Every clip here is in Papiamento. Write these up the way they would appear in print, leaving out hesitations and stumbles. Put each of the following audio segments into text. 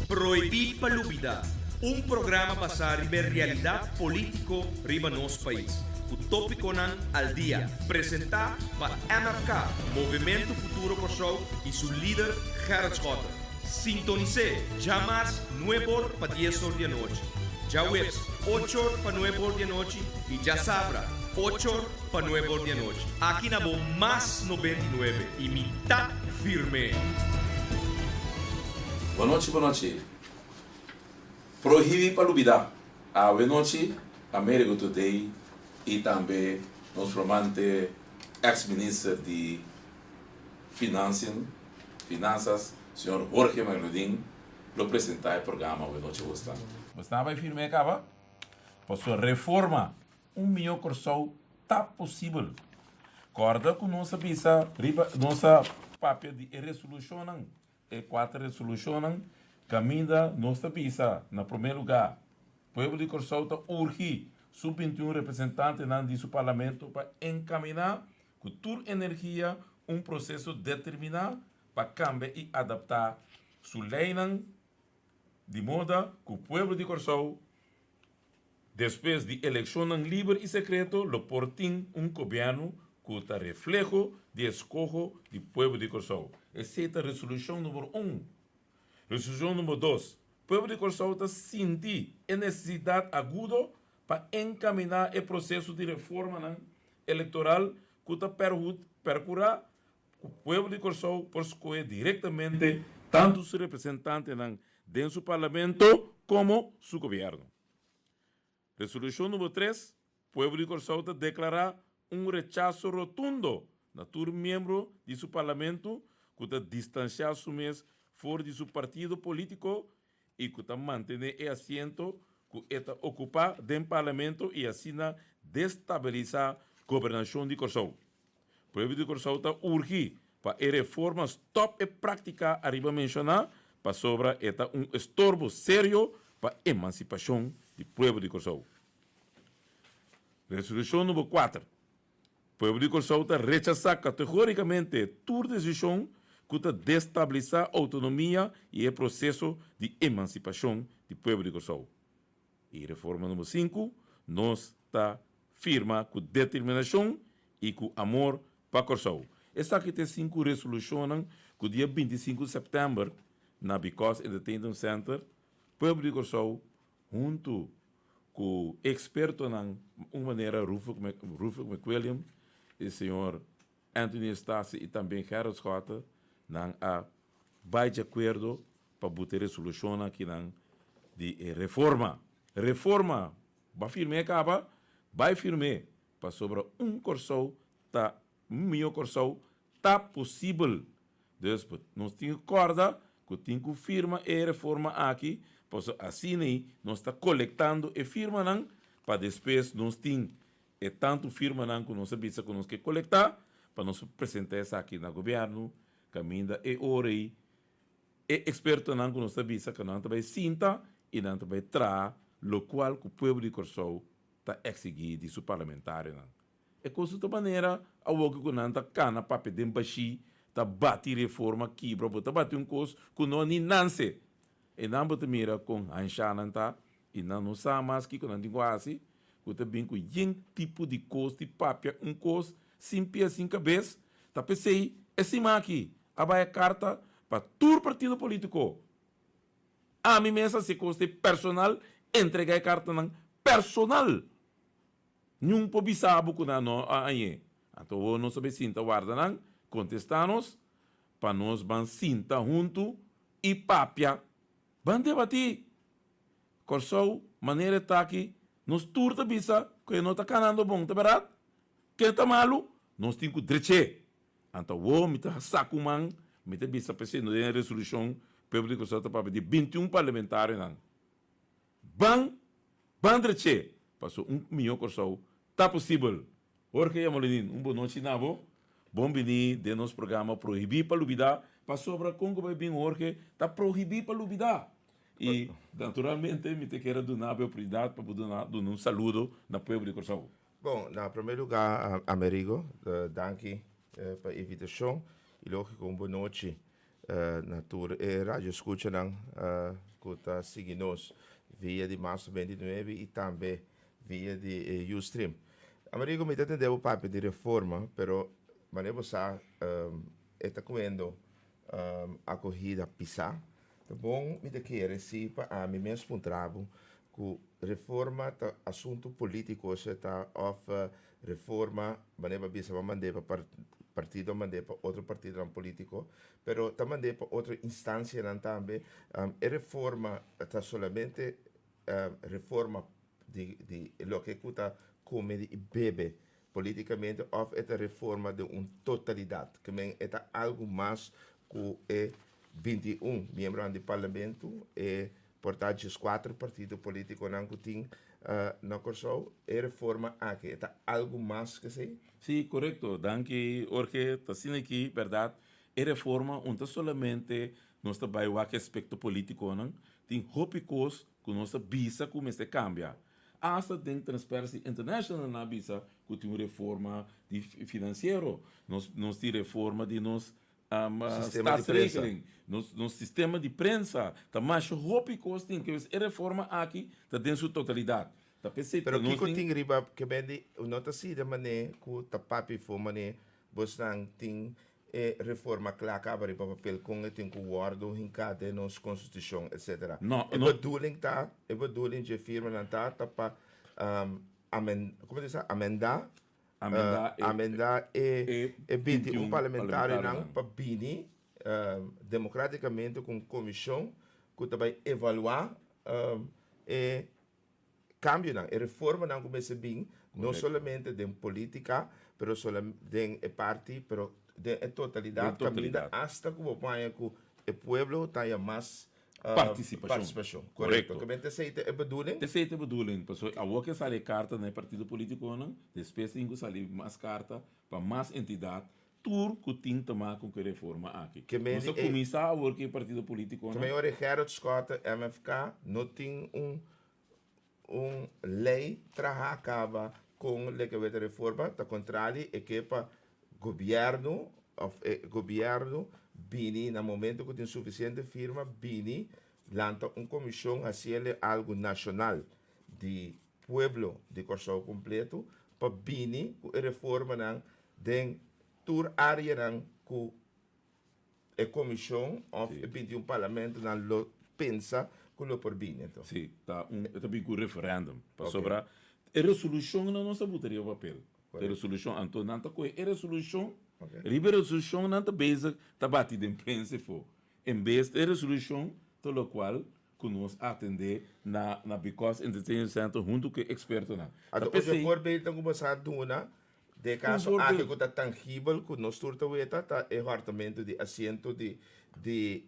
Prohibí pa Lubidá, un programa basá riba e realidat polítiko riba nos pais, ku tópikonan al dia, presentá pa MFK, Movementu Futuro Kòrsou, i su lider Gerrit Schotte. Sintonis'é djamars nueb'or pa dies'or di anochi, djaweps och'or pa nueb'or di anochi i djasabra och'or pa nueb'or di anochi. Aki na bo Mas 99 i mi ta firm'é! Bonochi bonochi. Prohibi pa lubida. Awe nochi Amerigo Today y tambe nos flamante ex minister di Financiën, Finanzas, señor Jorge Maglodin lo presenta e programa awe nochi bosnan. Bosnan a bay firme caba? Pasobra reforma un miyo Corsou ta posibel. Corda cu nos a bisa riba nos a papia di e resolucionnan. E kuater resolushonnan kaminda nos ta bisa, na promé lugá, pueblo di Kòrsou ta urgi su 21 representantenan di su parlamento pa enkaminá ku tur energia un proseso determiná pa kambia i adaptá su leinan di moda ku pueblo di Kòrsou Despues di elekshonnan liber i sekreto lo por tin un gobièrnu ku ta refleho di eskoho di pueblo di Kòrsou. Esei ta resolushon numero un. Resolushon numero dos, Pueblo di Kòrsou ta sinti e nesesidat agudo pa enkaminá e proseso di reformanan elektoral ku ta perkurá ku pueblo di Kòrsou por skohe direktamente tantu su representantenan den su parlamento komo su gobièrnu. Resolushon numero tres, Pueblo di Kòrsou ta deklará un rechaso rotundo na tur miembro di su parlamento ku ta distansiá su mes for di su partido polítiko i ku ta mantené e asiento ku e ta okupá den parlamento i asina destabilisá gobernashon di Kòrsou. Pueblo di Kòrsou ta urgi pa e reforma stòp e práktika ariba menshoná pasobra e ta un estorbo serio pa emansipashon di pueblo di Kòrsou. Resolushon number kuater, Pueblo di Kòrsou ta rechasá kategórikamente tur desishon ku ta destabilisá outonomia i e proseso di emansipashon di pueblo di Kòrsou. I reforma number sinku, nos ta firma ku determinashon i ku amor pa Kòrsou. Esaki ta e sinku resolushonnan ku dia 25 sèptèmber na Because Entertainment Center pueblo di Kòrsou huntu ku ekspertonan un manera Rufus McWilliam i señor Anthony Eustachy i tambe Gerrit Schotte nan a bai di akuerdo pa buta e resolushonnan akinan di e reforma. Reforma! Bo a firm'é kaba? Bai firm'é, pasobra un Kòrsou ta un mihó Kòrsou ta posibel. Dus nos tin ku kòrda ku tin ku firma e reforma aki, pasobra asina nos ta kolektando e firmanan pa despues nos tin e tantu firmanan ku nos a bisa ku nos ke kolektá pa nos por presentá esaki na gobièrnu, kaminda e ora ei e ekspertonan ku nos ta bisa ku nan ta bai sinta i nan ta bai traha lokual ku pueblo di Kòrsou ta eksigí di su parlamentarionan. E kos ta manera awoki ku nan ta kana papia den bashí, ta bati reforma kibra, bo ta bati un kos ku no ni nanse. E nan bo ta mira kon hanshá nan ta i nan no sa mas kiko nan tin ku hasi, ku ta bin ku yen tipo di kos di papia un kos sin pia sin kabes. Ta p'esei e siman aki a bai e karta pa tur partido polítiko. Ami mes a hasi e kos di personal, entregá e kartanan personal. Niun por bisa bo ku nan no a hañ'é. Anto awor nos a bai sinta warda nan kontestá nos pa nos ban sinta huntu i papia. Ban debatí. Kòrsou manera e ta aki nos tur ta bisa ku e no ta kanando bon, ta bèrdat? Ken ta malu? Nos tin ku drech'é. Anto awor mi ta saku man, mi ta bisa p'esei no den e resolushon pueblo di Kòrsou ta papia di 21 parlamentarionan. Ban ban dreché paso un mihó Kòrsou ta posibel. Jorge Jamolinin un bonochi na bo. Bon bini den nos programa Prohibí pa Lubidá pasobra kon ku bai bin Jorge ta prohibí pa lubidá. I naturalmente mi ta kere duna bo e oportunidat pa bo duna duna un saludo na pueblo di Kòrsou. Bon, na promé lugá Amerigo, danki pa e invitashon i lógiko un bonochi. Na tur e radioscuchanan cu ta sigui nos via di Master 29 y tambe via di Ustream. Amerigo, mi ta tende bo papia di reforma, pero manera bo sa e ta cuendo acogida pisa. Ta bon mi ta kere si pa ami mes puntra bo cu reforma ta asunto politico, osea ta of Reforma, manera bo a bisa bo a mand'é pa partido, a mand'é pa otro partidonan polítiko, pero ta mand'é pa otro instansianan tambe. E reforma ta solamente reforma di di loke ku ta kome i bebe polítikamente òf e ta reforma den un totalidat? Ke men e ta algu mas ku e 21 miembronan di parlamento, e Por ta djeskuater partido polítikonan ku tin na Kòrsou. E reforma aki e ta algu mas ku esei? Sí, korekto. Danki, Jorge. Ta asina aki, bèrdat. E reforma un ta solamente nos ta bai wak e aspekto polítikonan. Tin hopi kos ku nos ta bisa ku mester kambia. Asta den Transparency International nan a bisa ku tin un reforma di finansiero. Nos nos tin reforma di nos Sistema di prensa. Staatsregeling, nos, nos sistema di prensa ta masha hopi kos tin ke e reforma aki ta den su totalidat. Ta p'esei Pero nos kiko tin. tin riba ke ben di no ta sida mané ku ta papia for mané bosnan tin e reforma kla kaba riba papel kon e tin ku wòrdu hinká den nos konstitushon etsetera. No, E no. bedoeling ta e bedoeling dje firmanan ta ta pa amen komo ta bisa amendá Amendá e amendá e e e 21 21 parlamentarionan parlamentarionan. pa bini democraticamente cu un comision cu ta bay evalua e cambionan, e reformanan cu mester bin, no Correcto. solamente den politica, pero solam den e parti, pero den e totalidad, Den caminda totalidad. hasta cu bo por haña cu e pueblo ta haña mas Partisipashon. Partisipashon, Korekto. korekto. Ke men esei ta e bedoeling? Esei ta e bedoeling, pasobra awor ke sali e karta na e partido politikonan, despues tin ku sali mas karta pa mas entidat, tur ku tin tuma ku e reforma aki. Ke men Nos a e kuminsá awor ku e partido Ke politikonan. men ora e Gerrit Schotte, MFK, no tin un un lei traha kaba kon leke wet reforma, ta kontrali e ke pa Gobierno of e gobierno bini na momento cu tin suficiente firma bini lanta un comision haciele algo nacional di pueblo di Corsou completo pa bini cu e reformanan den tur areanan cu e comision of e 21 parlamentonan lo pensa cu lo por bini anto. Sí, ta un, e ta bin cu referendum. Pasobra e resolucionnan nos a buta riba papel. E resolucion, anto nan ta coge e resolucion, riba e resolucion nan ta bezig ta bati den prensa efo. En bes e resolucion ta locual cu nos atende na na Because Entertainment Center hunto cu e expertonan. Ta Anto otro pesey. voorbeeldnan cu bo sa duna den Un caso aki voorbeeld. cu ta tangibel cu nos tur ta weta ta e hortamento di asiento di di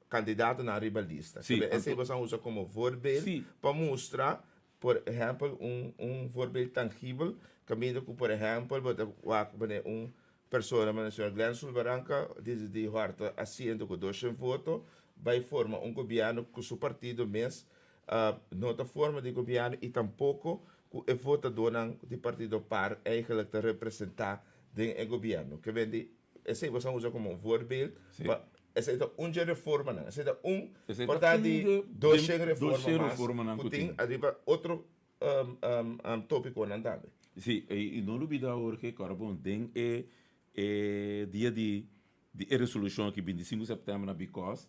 candidatonan riba lista. Sí, Esey anto. bo sa usa como voorbeeld Sí. pa mustra Por ehèmpel, un un voorbeeld tangibel kaminda ku por ehèmpel bo ta wak manera un persona manera señor Glenn Sulbaranka disidí hòrta asiento ku doshen voto bai forma un gobièrnu ku su partido mes no ta forma di gobièrnu i tampoko ku e votadónan di partido par eigenlijk ta representá den e gobièrnu. Ke bende Esei boso a usa komo un voorbeeld pa esei ta un dje reformanan. Esei ta un por ta di doshen reforma mas ku tin ariba otro topikonan tambe. Sí, i no lubida Jorge, ku ora bon den e e dia di di e resolushon aki 25 sèptèmber na Bicos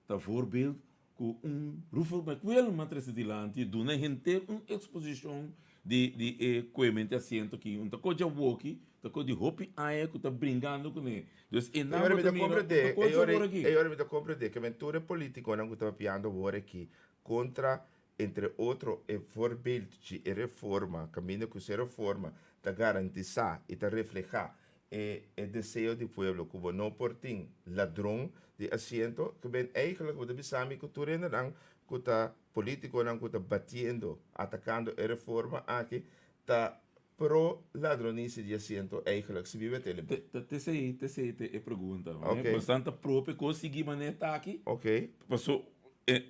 Ta voorbeeld ku un Rufo McWilliam a trese dilanti duna henter un eksposishon di di e koemente asiento aki. Un ta ko djawoki, ta ko di hopi aña ku ta bringando kuné. Dus e nan Eyora bo mi ta ta mira, komprendé, ta ko eyora djawor aki. eyora mi ta komprendé ke men tur e politikonan ku ta papiando awor aki kontra entre otro e voorbeeld dje e reforma kaminda ku se reforma ta garantisá i ta reflehá e e deseo di pueblo ku bo no por tin ladron di asiento ku ben eigenlijk bo ta bisa mi ku tur hendenan ku ta politikonan ku ta batiendo atakando e reforma aki ta pro ladronisia di asiento eigenlijk si biba tele Te te tesei tesei te e pregunta Ok. Bastan ta propio kos sigui manera ta aki Ok. Paso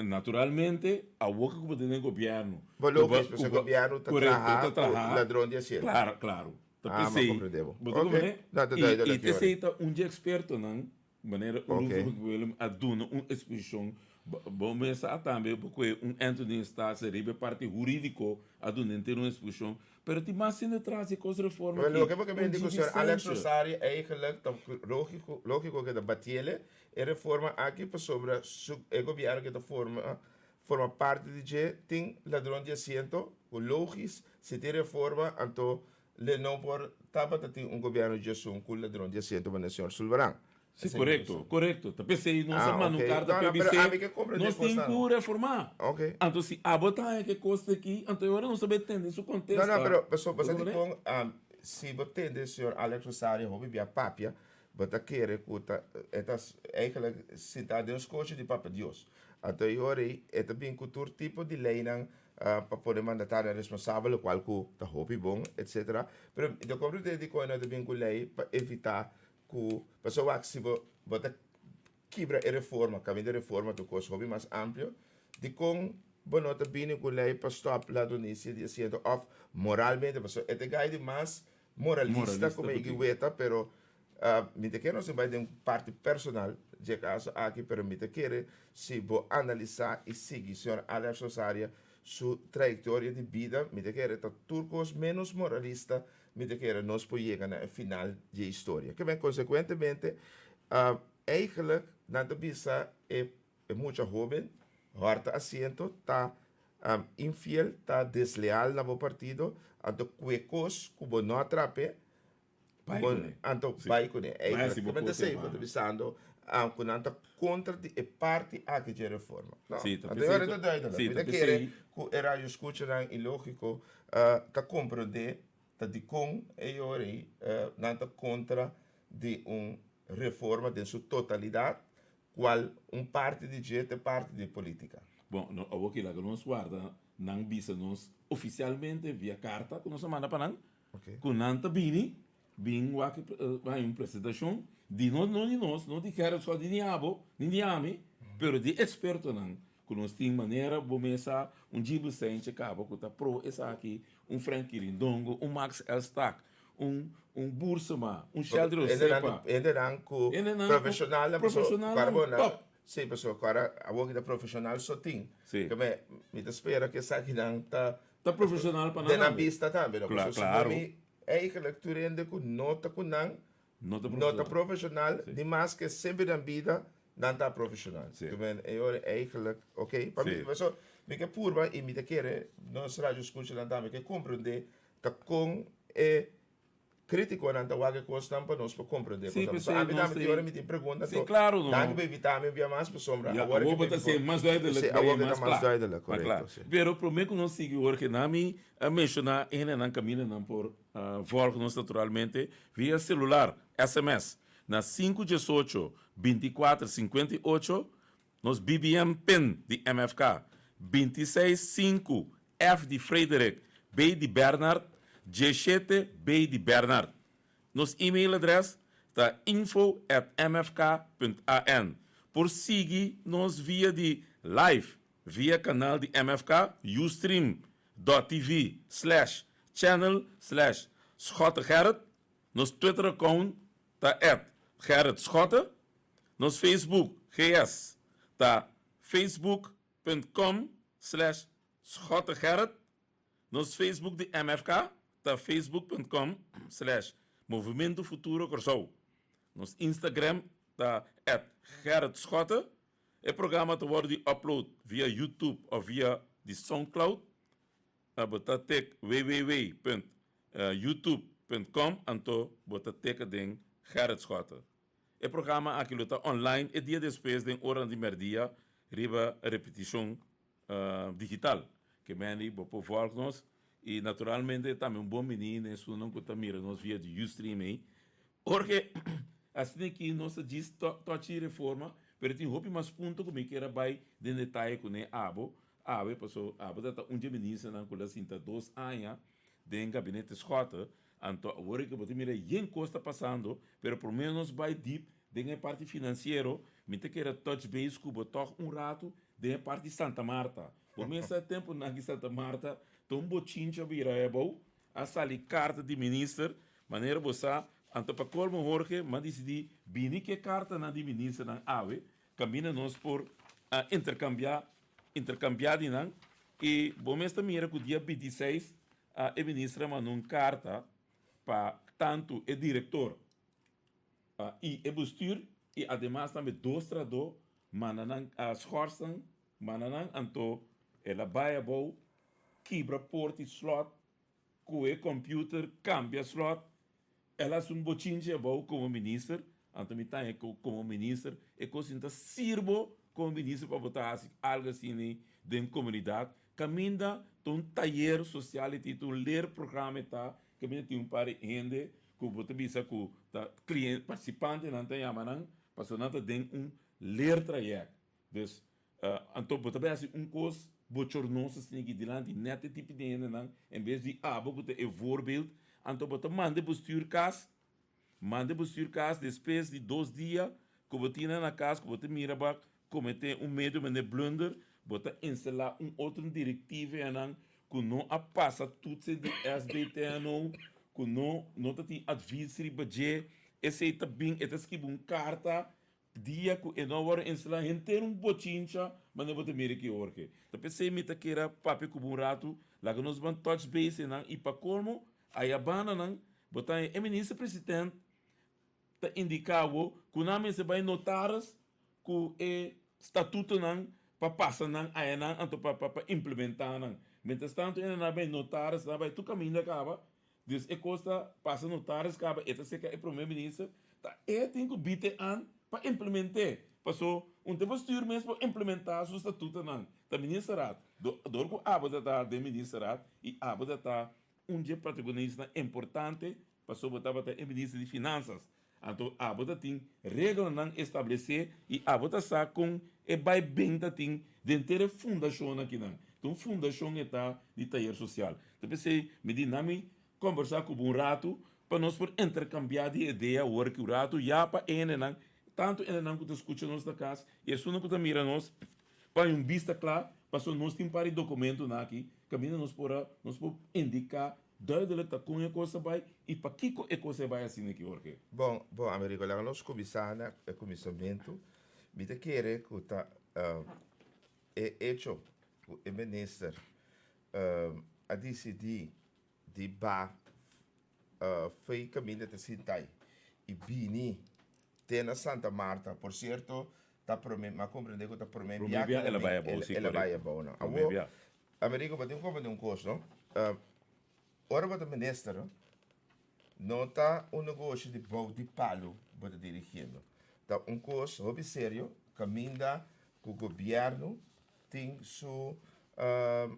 naturalmente awor ku bo ta den gobierno Bo ku logisch pasobra gobierno ta korekto traha ta ku traha ladron di asiento. Klaro klaro. Ta Ah, m'a pesei comprende bo. bo ta Ok. comprende No, ta I duidelijk i Jory. tesei ta un dje expertonan. Manera Rufo Willem a duna un eksposishon, bo mes sa tambe bo kue un Anthony Estacia riba e parti hurídiko a duna henter un eksposishon, pero tin mas hende tras di e kos reforma Pero aki, loke bo ke un menti ku señor Alex djibisensha. Rosario eigenlijk ta lógiko lógiko ke ta batiele e reforma aki pasobra su e gobièrnu ke ta forma forma parti di dje tin ladron di asiento ku lógis si tin reforma anto Le no por tabata tin un gobierno djesun cu ladron di asiento manera señor Sulvaran. Si, Esey mi corecto, gusta. corecto. Ta p'esey nos a Ah, manda un ok. carta No, p'e no, pero bis'é, ami ke comprende nos tin cosnan. cu reforma. Ok. Anto si abo ta haña ke cos aki, anto e ora nos ta bay tende su No, contesta. no, pero paso, Bo basa di comprende? con, si bo tende señor Alex Rosario hopi bia papia, bo ta kere cu ta, e ta eigenlijk sinta den un scochi di Papa Dios. Anto e ora ey e ta bin cu tur tipo di leynan pa pone mandatarionan responsabel locual cu ta hopi bon etcetera pero mi ta comprende dicon e no ta bin cu ley pa evita cu pasobra wak si bo bo ta kibra e reforma caminda reforma ta un cos hopi mas amplio dicon bo no ta bini cu ley pa stop ladronicia di asiento of moralmente pasobra e ta gai di mas moralista cu mi weta pero Mi ta kere nos tin bai den parti personal dje kaso aki, pero mi ta kere si bo analisá i sigui señor Alex Rosaria su trayektoria di bida, mi ta kere ta tur kos ménos moralista, mi ta kere nos por yega na e final dje historia. Ke men konsekuentemente, eigenlijk nan ta bisa e mucha hóben hòrta asiento ta infiel, ta desleal na bo partido, anto kue kos ku bo no a trap'é, Bai kuné. Anto Sí. bai kuné. Bai hasi bo Eigenlijk, kote esei bo banda. ta bisando ah, ku nan ta kontra di e parti aki dje reforma. No, Sí, ta anto p'esei e ora ta- ta duidelijk. sí, Mi ta ta kere p'esei- ku e radioskuchanan i lógiko ah, ta komprondé ta dikon e ora ei eh, nan ta kontra di un reforma den su totalidat, kual un parti di dje ta e parti di polítika. Bon, no, awor ki laga nos warda nan bisa nos ofisialmente via karta ku nos a manda pa nan, Ku nan ta bini, bin wak haña un presentashon di no no di nos, no di Gerrit Schot, ni di abo, ni di ami, pero di ekspertonan ku nos tin manera bo mes sa un Djibo Sentje kaba ku ta pro esaki, un Frank Kirindongo, un Max Elstak, un un Boersema, un Sheldry Osepa. Hendenan ku profeshonalnan Profeshonalnan top. Sí, pasobra ku awor ki ta profeshonal so tin. Sí. Mi ta spera ku esakinan ta Ta profesional pa nan Den nan tambe. bista tambe, no? Kla, Pasobra si klaro. mi eigenlijk tur hende ku no ta ku nan, No ta no ta profesional. profesional, Sí. ni maske semper nan bida nan ta profesional. Sí. Ke men e ora eigenlijk, oké, pa mi, Sí. pasobra mi ke purba i mi ta kere nos radioskuchanan tambe ke komprendé ta kon e Criticonan ta wak e cosnan pa nos por comprende. Sí, Pasobra p'esei ami nos tambe tin tin ora mi tin pregunta, Sí, anto claro, no. danki pa invita mi un bia mas pasobra Ya, awor awor ke bo ta mi ser por mas duidelijk, Sí, bai awor ke ta mas mas kla. duidelijk, Mas kla. correcto, sí. Pero prome ku nos sigui Jorge, na mi a menshoná e hendenan kamindanan por vòlg nos naturalmente via selular, sms, na sinku diesocho, 24, 58, nos BBM pin di MFK, 26, sinku, F di Frederik, B di Bernard, 17, B di Bernard. Nos e-mail adres ta info at mfk punt an. Por sigui nos via di live via kanal di MFK ustream dot tv slash channel slash schottegerrit. Nos Twitter account ta at Gerrit Schotte. Nos Facebook GS ta facebook punt com slash schottegerrit. Nos Facebook di MFK ta facebook punt com slash Movimento Futuro Kòrsou. Nos Instagram ta at Gerrit Schotte. E programa ta wòrdu di upload via YouTube òf via di Soundcloud. Bo ta tek www punt youtube punt com anto bo ta teka den Gerrit Schotte. E programa aki lo ta online e dia despues den oranan di merdia riba repetishon digital. Ke meni bo por volg nos y naturalmente tambe un bon bini na esunnan cu ta mira nos via di Ustream ey. Jorge, asina aki nos ta djis tochi reforma, pero tin hopi mas punto cu mi kier a bay den detaye cune abo awe, paso abo ta ta un dje ministernan cu la sinta dos aña den gabinete Schotte. Anto awor ke bo ta mira yen kos ta pasando, pero prome nos bai diep den e parti finansiero, mi ta kere touch base ku bo tòg un ratu den e parti Santa Marta. Bo mester a tempunan ki Santa Marta ta un bochincha bira e abou, a sali karta di minister, manera bo sa. Anto pa colmo Jorge, m'a dicidi bini cu e cartanan di ministernan awe, caminda nos por a intercambia, intercambia di nan, y bo mes ta mira cu dia 26 a e minister a manda un carta pa tanto e director y e bestuur y ademas tambe dos trahador manda nan a schors nan, manda nan, anto el a bay abou kibra porta y slot Ku e computer cambia slot, el haci un bochinchi abou como minister, anto mi ta haña cu como minister e cos sin ta sirbo como minister pa bo ta haci algo asina den comunidad, caminda ta un tayer social e tin, ta un leerprogramma e ta, caminda tin un par di hende cu bo ta bisa cu ta clien, participantenan ta yama nan, pasobra nan ta den un leertraject. Dus, Anto bo ta bay haci un cos bochornoso asina aki dilanti net e tipo di hendenan en bes di abo cu ta e voorbeeld, anto bo ta manda e bestuur cas, manda e bestuur cas despues di dos dia cu bo tin nan na cas cu bo ta mira bo a comete un medio mende blunder, bo ta instala un otro directive anan cu no a pasa toetsen di SBTNO, cu no no ta tin advies riba dje, esey ta bin e ta skibi un carta Dia ku e no wòrdu instalá henter un bochincha manera bo ta mira ki Jorge. Ta p'esei mi ta kere papia ku bo un ratu, laga nos ban touch base einan i pa kolmo aya bandanan bo ta haña e minister president ta indiká bo ku nan mester bai notaris ku e statutonan pa pasa nan ayanan anto pa pa implementá nan. Mientras tanto e nan a bai notaris nan a bai tur kaminda kaba. Dus e kos ta pasa notaris kaba e ta seka e prome minister ta e tin ku bite an pa implemente paso un te bestuur mes por implementa su statutonan ta ministerraad dor ku abo ta ta den ministerraad i abo ta ta un dje protagonista importante paso bo tabata e minister di finansas anto abo ta tin reglanan establese i abo ta sa kon e bai ben ta tin denter e fundashon akinan. Ta un fundashon e ta di tayer sosial. Ta p'esei mi di na mi kombersá ku bo un ratu pa nos por interkambiá di idea awor ki un ratu ya pa e hendenan, tantu e hendenan ku ta skucha nos na kas i esunnan ku ta mira nos pa un bista kla pasobra nos tin un par di dokumentonan aki kaminda nos por a nos por indiká Duidelijk ta kon e kos a bai i pakiko e kos a bai asina aki, Jorge. Bon, bon, Americo, laga nos kuminsá na e kuminsamentu. Mi ta kere ku ta e echo ku e minister a disidí di ba fei kaminda ta sintai i bini te na Santa Marta. Por sierto, ta promé, mi a komprendé ku ta promé Promé bia bia ku el a bai abou, sí, el a bai korekto. abou, no. Promé Awor, bia. Americo, bo tin ku komprendé un kos, no. Ora bo ta minister, no ta un negoshi di bou di palu bo ta dirigiendo. Ta un kos hopi serio kaminda ku gobièrnu tin su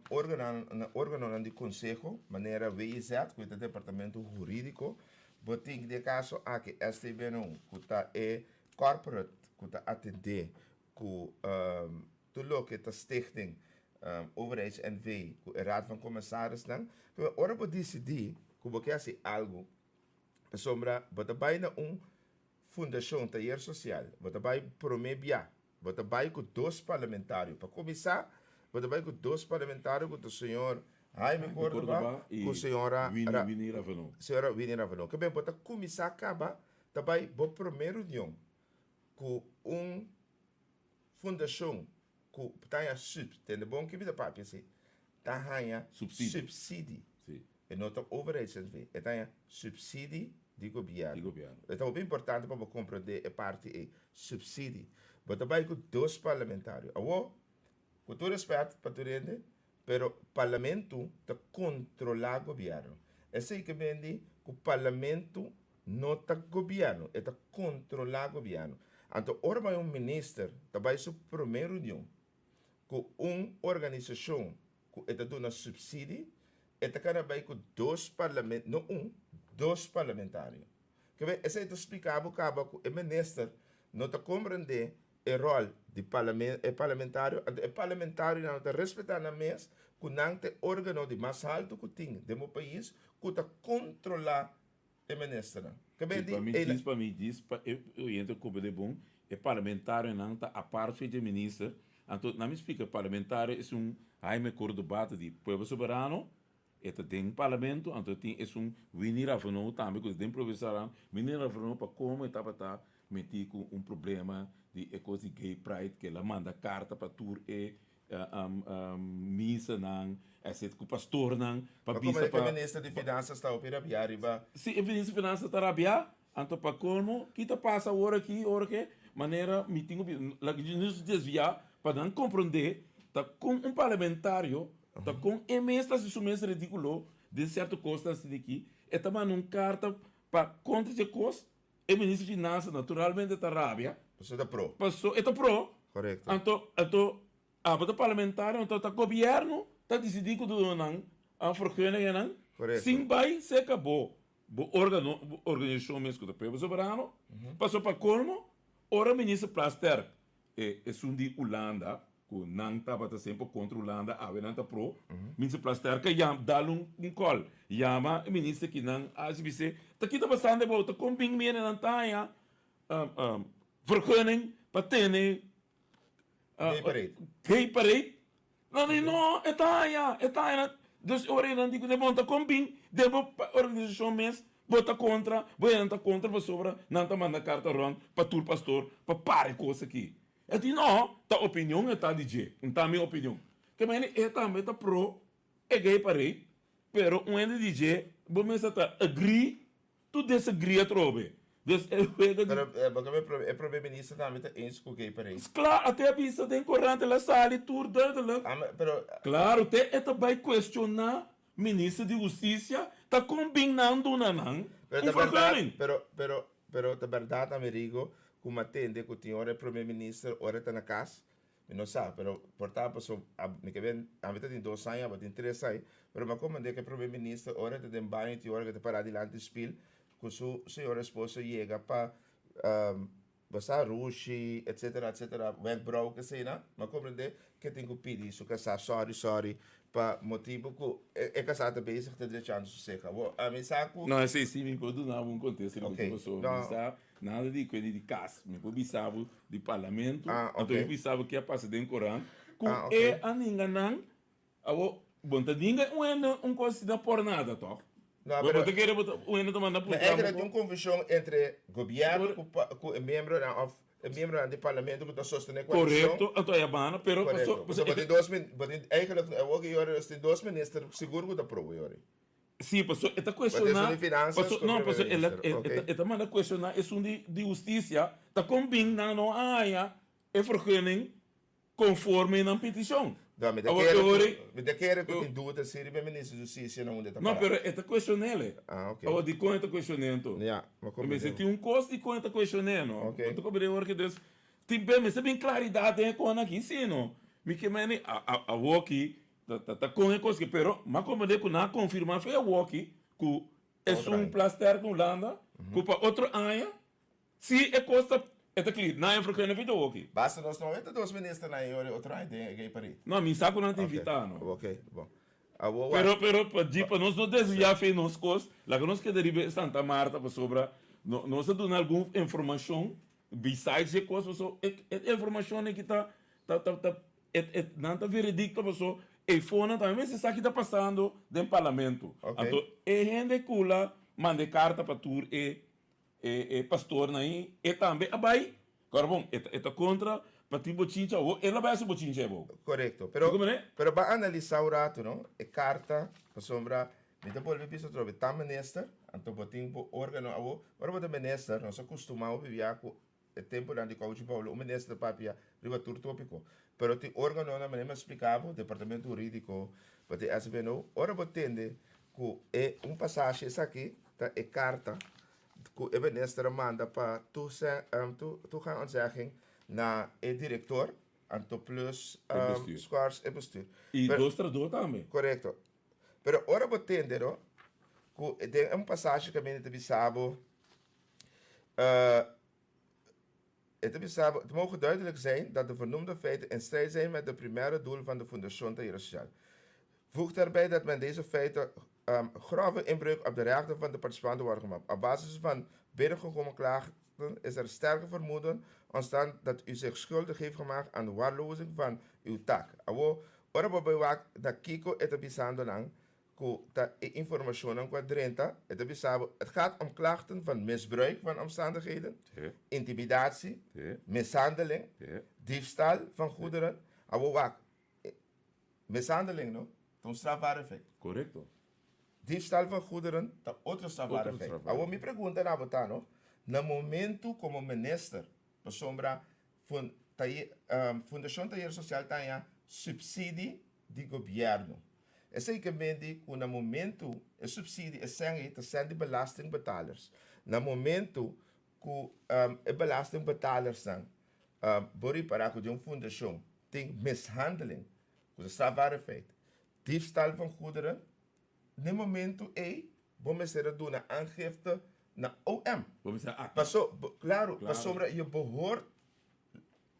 organonan di konseho, manera WIZ, ku ta departamento hurídiko. Bo tin den e kaso aki STBNO, ku ta e corporate ku ta atendé ku tur loke ta Stichting Overheids NV ku e Raad van Commissarisnan. Ora bo disidí ku bo ke hasi algu, pasobra bo ta bai na un fundashon, tayer sosial, bo ta bai promé bia, bo ta bai ku dos parlamentario. Pa kuminsá, bo ta bai ku dos parlamentario ku ta señor Jaime Cordoba ku señora Winnie Ravenol. Señora Winnie Ravenol. Ke ben bo ta kuminsá kaba ta bai bo promé reunion ku un Fundashon ku ta haña sub, tende bon ki mi ta papia si, ta haña Subsidi. subsidi. E no ta overheids-NV, e ta haña subsidi di gobièrnu. Di gobièrnu. E ta hopi importante pa bo komprendé e parti ei, subsidi. Bo ta bai ku dos parlamentario. Awor, ku tur rèspèt pa tur hende, pero parlamentu ta kontrolá gobièrnu. Esei ke mendi ku parlamentu No ta gobierno, e ta controla gobierno. Anto ora bai un minister ta bai su prome reunion cu un organisacion cu e ta duna subsidi, e ta cana bai cu dos parlament, no un, dos parlamentario. Kebe esey ta splica bo caba cu e minister no ta comprende e rol di parlament, e parlamentario, anto e parlamentarionan no ta respeta nan mes cu nan ta e organo di mas halto cu tin den bo pais cu ta controla E ministernan. Ke ben di Pa mi e djis pa mi djis pa e oyente comprende bon, e parlamentarionan ta apart fe dje minister, anto na mi splika parlamentario esun Jaime Cordoba ta di Pueblo Soberano. E ta den parlamento, anto tin esun Winnie Raveneau tambe ku ta den provinsia Aran. Winnie Raveneau pa komo e tabata meti ku un problema di e kos di gay pride ku el a manda karta pa tur e misanan etc. Ku pastornan pa Pa komo bisa e pa. minister di finansa sta hopi rabiá riba. Si e minister di finansa ta rabiá, anto pa komo ki ta pasa awor aki ora ke manera mi tin ku laga nos desviá pa nan komprondé ta kon un parlamentario Ta kon e mes ta hasi su mes ridíkulo den sierto kosnan asina aki? E ta manda un karta pa kontra dje kos, e minister di finansa naturalmente ta rabia. Paso e ta pro. Paso e ta pro. Korekto. Anto, anto abo ta parlamentario, anto ta gobièrnu ta disidí ku duna nan vergunningennan Korekto. sin bai serka bo, bo órgano, bo organisashon mes ku ta Pueblo Soberano. Paso pa kolmo, ora minister Plasterk E esun di Hulanda ku nan tabata semper kontra Hulanda awe nan ta pro. Minister Plasterk a yam dal un un call yama e minister ki nan a hasi bis'é ta kita pasando abou ta kon bin mene nan ta haña vergunning pa tene Gay parade. Gay parade. Nan di no e ta haña e ta haña dus e ora ei nan di ku bon ta kon bin den bo organisashon mes bo ta kontra bo nan ta kontra pasobra nan ta manda karta rònt pa tur pastor pa para e kos aki e di no ta opinion e ta di dje un ta mi opinion ke mende e tambe ta pro e gay parade pero un hende di dje bo mester ta agree To disagree atrobe. Dus e wega di. Pero eh, bo ke e prome minister tambe ta eens ku gay parade. Kla, a te a bisa den korant el a sali tur duidelijk. Ah, pero. Klaro, te e ta bai kuestioná minister di hustisia ta kon bin nan duna nan Pero un ta bèrdat, vergunning. pero, pero, pero ta bèrdat Amerigo ku mi a tende ku tin ora e prome minister ora e ta na kas, Mi no sa, pero por ta paso mi ke ben, ami ta tin dos aña, abo tin tres aña, pero mi a komprende ku e prome minister ora e ta den baño tin ora ku e ta pará dilanti spil ku su señora esposo yega pa bo sa rushi etcetera etcetera wenkbrauw keseinan, mi a komprende ku e tin ku pidi su kasá sorry sorry pa motibu ku e kasá ta bezig ta drechando su seha. Bo ami sa ku. No esei si mi por duna bo un kontesta riba Okey, pasobra no. mi sa Nada di kuendi di kas. Mi por bisa bo di parlamento. Ah, Anto mi ok. bisa bo ke a pasa den koran. Ku Ah, ok. e a ninga nan. Awor, bo no ta ninga un hende un kos asina por nada, tòg? No, Bo pero bo ta kere bo ta un hende ta manda Ma puntra bo eigenlijk ku. tin un confusion entre gobierno Por ku pa ku e miembronan of e miembronan di parlamento ku ta sostene koalishon. Korekto, anto a bana, pero Korekto. paso Pasobra paso bo e tin dos min bo tin eigenlijk awor ki yori nos tin dos minister sigur ku ta pro yori. Sí, paso e ta But esun cuestiona, di finanzas paso, ku no, primer paso el a, minister, e, e ta, ok. e ta manda cuestiona esun di, di husticia, ta con bin nan no a haya e vergunning conforme nan peticion. No, mi ta Awor, kere e ku, ora, mi ta kere ku tin duda si riba e minister di husticia na unda e ta No, para. pero e ta cuestionele. Ah, ok. Awor, dicon e ta cuestion'é anto? Ja, mi a Mester comprende. tin un cos dicon e ta cuestion'é, no? Ok. Bo ta comprende awor ki dus, tin be, mester bin claridad den e con aki, si no? Mi ke meni, a, a, awoki, Ta ta con e cos ki pero m'a comprende cu nan a confirma fe awoki cu esun Plasterk Hulanda cu pa otro aña si e cos ta e ta clear nan e vergunning fe awoki. Basta nos no weta dos ministernan e ora e otro aña den e gay parade. No mi sa cu nan ta invita no. Ok bon awo wak. Pero pero pa dji pa nos no desvia fe nos cos laga nos keda riba e Santa Marta pasobra no nos a duna algun informacion besides e cos pasobra e e informacion aki ta ta ta E e nan ta veredicto paso eyfonan tambe mester sa ki ta pasando den parlamento. Ok. Anto e hende ku la manda e karta pa tur e e e pastornan ei, e tambe a bai. Kòrda bon, e ta e ta kontra pa tin bochincha awor, el a bai hasi bochincha ei abou. Korekto. Pero Bo komprende? pero ban analisá un ratu no, e karta pasobra mi ta bolbe bisa atrobe, ta minister, anto bo tin bo órgano awor, ora bo ta minister nos a kustumá hopi bia ku E tempunan di Kouchi Paulo un minister ta papia riba tur topiko. Pero tin organonan manera mi a splika bo, departamento huridiko, bo tin SBNO, ora bo tende ku e un pasashi esaki ta e karta ku e minister a manda pa toegangontzegging na e direktor, anto plus schors e bestuur. I dos tradó tambe. Korekto. Pero ora bo tende no ku den un pasashi kaminda ta bisa bo E ta bisa, Het moge duidelijk zijn dat de vernoemde feiten in strijd zijn met de primaire doel van de Fundacion Taller Social. Voeg daarbij dat met deze feiten grove inbreuk op de rechten van de participanten worden gemaakt. Op basis van binnengekomen klachten is er sterke vermoeden ontstaan dat u zich schuldig heeft gemaakt aan verwaarlozing van uw taak. Awo, ora bo bay wak na kico e ta bisando nan, ku ta e informashonnan ku a drenta, e ta bisa bo, het gaat om klachten van misbruik van omstandigheden, intimidatie, mishandeling, diefstal van goederen. Awor wak, mishandeling no, ta un strafbare feit. Korekto. Diefstal van goederen ta otro strafbare feit. Awor mi pregunta na bo ta no, na momento komo minister, pasobra Fundashon Tayer Sosial ta haña supsidi di gobièrnu. Esei ke mende ku na momentu e supsidi e sèn ei ta sèn di belastingbetalers. Na momentu ku e belastingbetalersnan bo ripará ku den un fundashon tin mishandeling, ku ta strafbare feit, diefstal van goederen, na e momentu ei bo mester a duna aangifte na OM. Bo mester a aktua. Paso, klaro, pasobra je behoort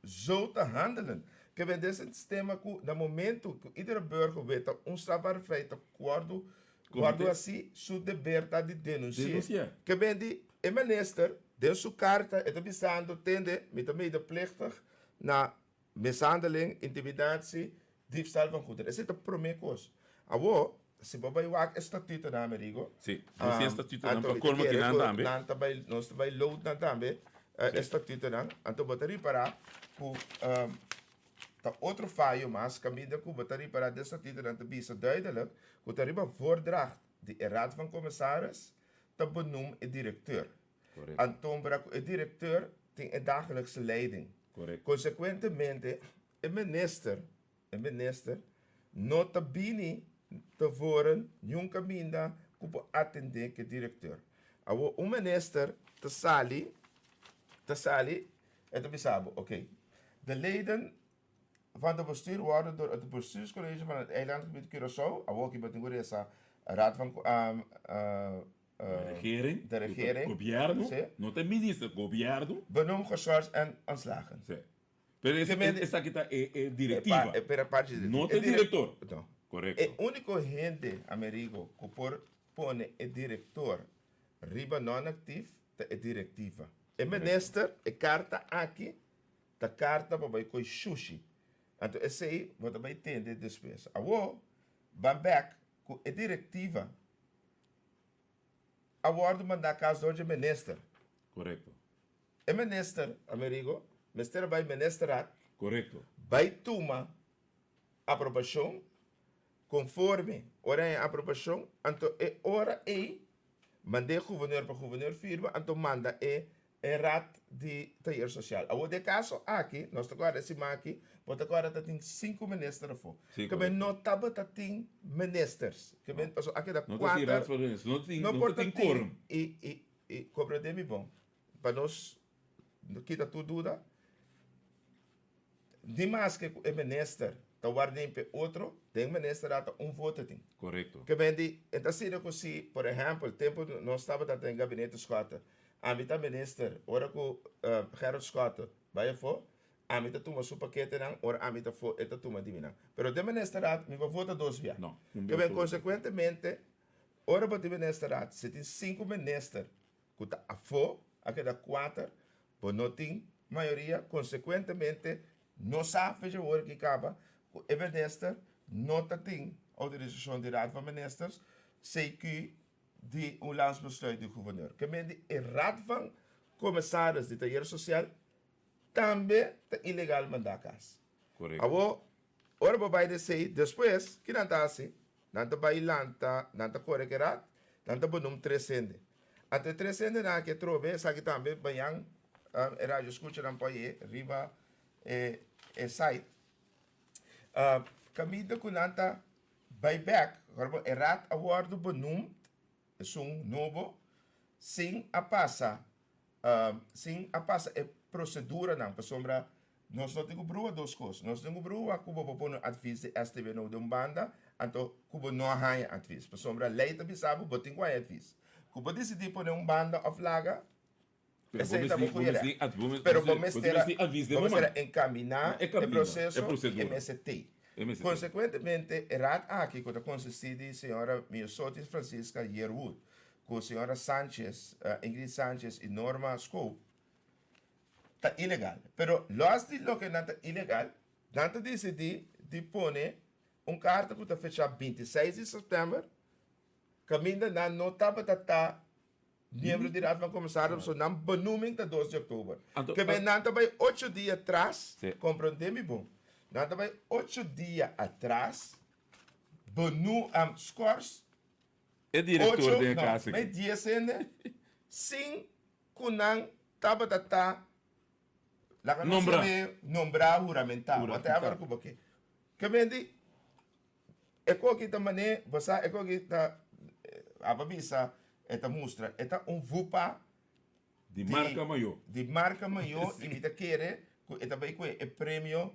zo te handelen. Ke men den sistema ku na momento ku iedere burger weet ta un strafbare feit ta wordu wordu hasi, su deber ta di denunsi'é. Denunsi'é. Ke men di e minister den su karta e ta bisando tende mi ta medeplichtig na mishandeling, intimidatie, diefstal van goederen. Esei ta prome kos. Awor si bo bai wak e statutonan Amerigo. Si, nos tin e statutonan pa colmo kinan tambe. Nan ta bai, nos ta bai load nan tambe, e statutonan. Anto bo ta ripara ku ta otro fayo mas kaminda ku bo ta ripara den statutonan ta bisa duidelijk ku ta riba voordracht di e Raad van Commissaris ta benoem e directeur. Anto bra ku e directeur tin e dagelijkse leiding. Konsekuentemente e minister E minister no ta bini tevoren niun kaminda ku por atendé ku e direkteur. Awor un minister ta sali, ta sali e ta bisa bo, oké, de leden van de bestuur worden door het bestuurscollege van het eilandgebied Curaçao, awor aki bo tin ku resa Raad van De regering, de regering, gobièrnu, no ta e minister, gobièrnu. Benoemd, geschorst en ontslagen. Sí. Pero esaki ta e directiva. Pero e parti di No ta e director. No. Correcto. E unico hende, Amerigo, cu por pone e director riba non-actief ta e directiva. E minister, e carta aki ta carta pa bay coy shushi. Anto esey bo ta bay tende despues. Awo, ban bek cu e directiva a wordo manda cas door dje minister. Correcto. E minister, Amerigo, mester a bai ministerraad. Korekto. Bai tuma aprobashon konforme ora e aprobashon, anto e ora ei mand'é guvernor pa guvernor firma, anto manda e e raad di tayer sosial. Awor den e kaso aki, nos ta kòrda e siman aki, bo ta kòrda ta tin sinku minister afó. Sí, Ke men korekto. no tabata tin ministers. Ke men pasobra a keda No ta tin kuater, raad van ministers, no tin, no no por ta ta tin tin quorum. i i i komprendé mi bon. Pa nos kita tur duda, ni maske ku e minister ta ward'é p'e otro, den minister a ta un voto tin. Korekto. Ke men di, e ta asina ku si, por ehèmpel, tempu nos tabata den gabinete Schotte, ami ta minister, ora ku Gerrit Schotte bai afó, ami ta tuma su paketenan, ora ami ta afó, e ta tuma di mi nan. Pero den ministerraad mi por vota dos bia. No, un Ke bia men solo. konsekuentemente, ora bo tin ministerraad, si tin sinku minister, ku ta afó a keda kuater, bo no tin mayoria, konsekuentemente no sa fecha wor ki kaba ku e minister no ta tin outorisashon di Raad van Ministers, CQ, di un landsbesluit di guvernor. Ke men di e Raad van Commissaris di Tayer Sosial tambe ta ilegal mandá kas. Korekto. Awor, ora bo bai desei, despues, ki nan ta hasi? Nan ta bai lanta, nan ta kore ke rat, nan ta benoem tres hende. Anto e tres hendenan aki atrobe, esaki tambe bañan e radio skuchanan por haye riba e e site. Kaminda ku nan ta bai bek, e rat a wòrdu benoemd, esun nobo, sin a pasa sin a pasa e proceduranan pasobra nos no tin cu brua dos cos. Nos tin cu brua cu bo por pone un advies di STVNO den un banda anto cu bo no a haña advies pasobra ley ta bisa bo bo tin cu haña advies. Cu bo dicidi pone un banda of laga esey ta bo cu yera. Pero bo mester a bo mester a encamina e proceso y e mester tey. Consecuentemente e raad aki cu ta consisti di señora Miosotis Francisca Yearwood ku señora Sanchez, Ingrid Sanchez i Norma Scope ta ilegal. Pero los di loke nan ta ilegal, nan ta disidí di pone un karta ku ta fechá 26 di sèptèmber. Kaminda nan no tabata ta miembro di Raad van Commissaris pasobra nan benoeming ta dos di oktober. Ke men nan ta bai ocho dia atras, komprondé mi bon, nan ta bai ocho dia atras benoem, skors E direktor ocho, den e no, kas aki. mei dies hende sin ku nan tabata ta laga nos Nombrá. yam'é nombrá, huramentá, whatever ku bo ke. Ke men di E koki ta mané, bo sa e koki ta, aba bisa, e ta mustra, e ta un vupa Di marka mayó. Di marka mayó i mi ta kere ku e ta bai kue e premio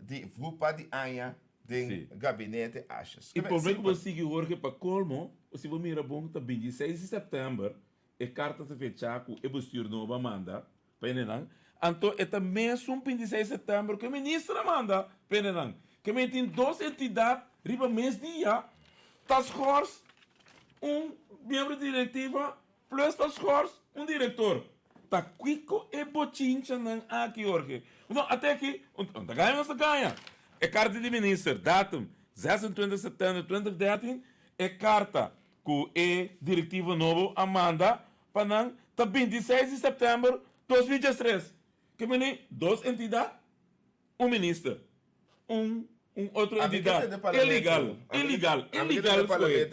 di vupa di aña den gabinete Asjes. I promé ku bo sigui Jorge pa kolmo, si bo mira bon ta 26 di sèptèmber e karta ta fechá ku e bestuur nobo a manda Pa hendenan. Anto e ta mesun 26 september ku e minister a manda pa hendenan. Ke men tin dos entidat riba mes dia ta schors un miembro di direktiva plus ta schors un direktor. Ta kiko e bochinchanan aki Jorge? No ate aki un ta gaña nos ta gaña. E karta di minister datum 26 september 2013 e karta ku e direktiva nobo a manda Pa nan ta 26 di sèptèmber 2013 ke meni dos entidat, un minister, un un otro entidat ilegal, ilegal, ilegal skohe.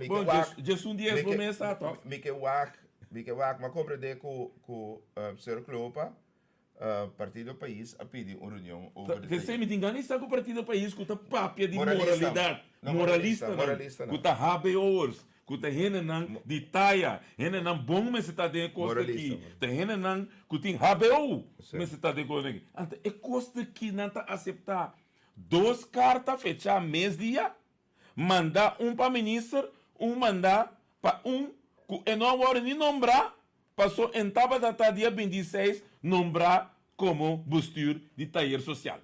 Bon, djesun di es bo mes ta tòg. Mi ke wak, mi ke wak, mi a komprendé ku ku señor Klopa Partido Pais a pidi un reunion over di P'esei mi tin gana di sta ku Partido Pais ku ta papia di moralidat, moralistanan, ku ta HBO'ers, ku ta hendenan di taya, hendenan bon mester ta den e kos aki, ta hendenan ku tin HBO mester ta den e kos aki. Anto e kos aki nan ta aseptá dos karta fechá mes dia, manda un pa minister, un manda pa un ku e no a wòrdu ni nombrá Paso en tabata ta dia 26 nombrá komo bestuur di tayer sosial.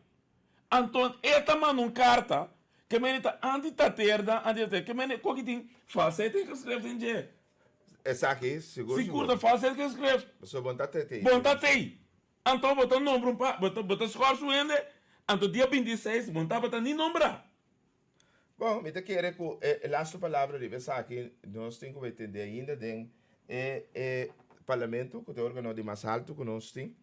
Anton e ta manda un karta ke mene ta anti taternan, anti tater, ke mene koki tin valsheid in geschrift den dje. Esaki sigur Sigur ta valsheid geschrift. Pasobra bon ta tei. Bon ta tei. Anto bo ta nombra un pa, bo ta bo ta schors un hende, anto dia 26 bon tabata ni nombrá. Bon, mi ta kere ku e lastu palabra riba esaki nos tin ku bai tende ainda den e e parlamento ku ta e organo di mas haltu ku nos tin.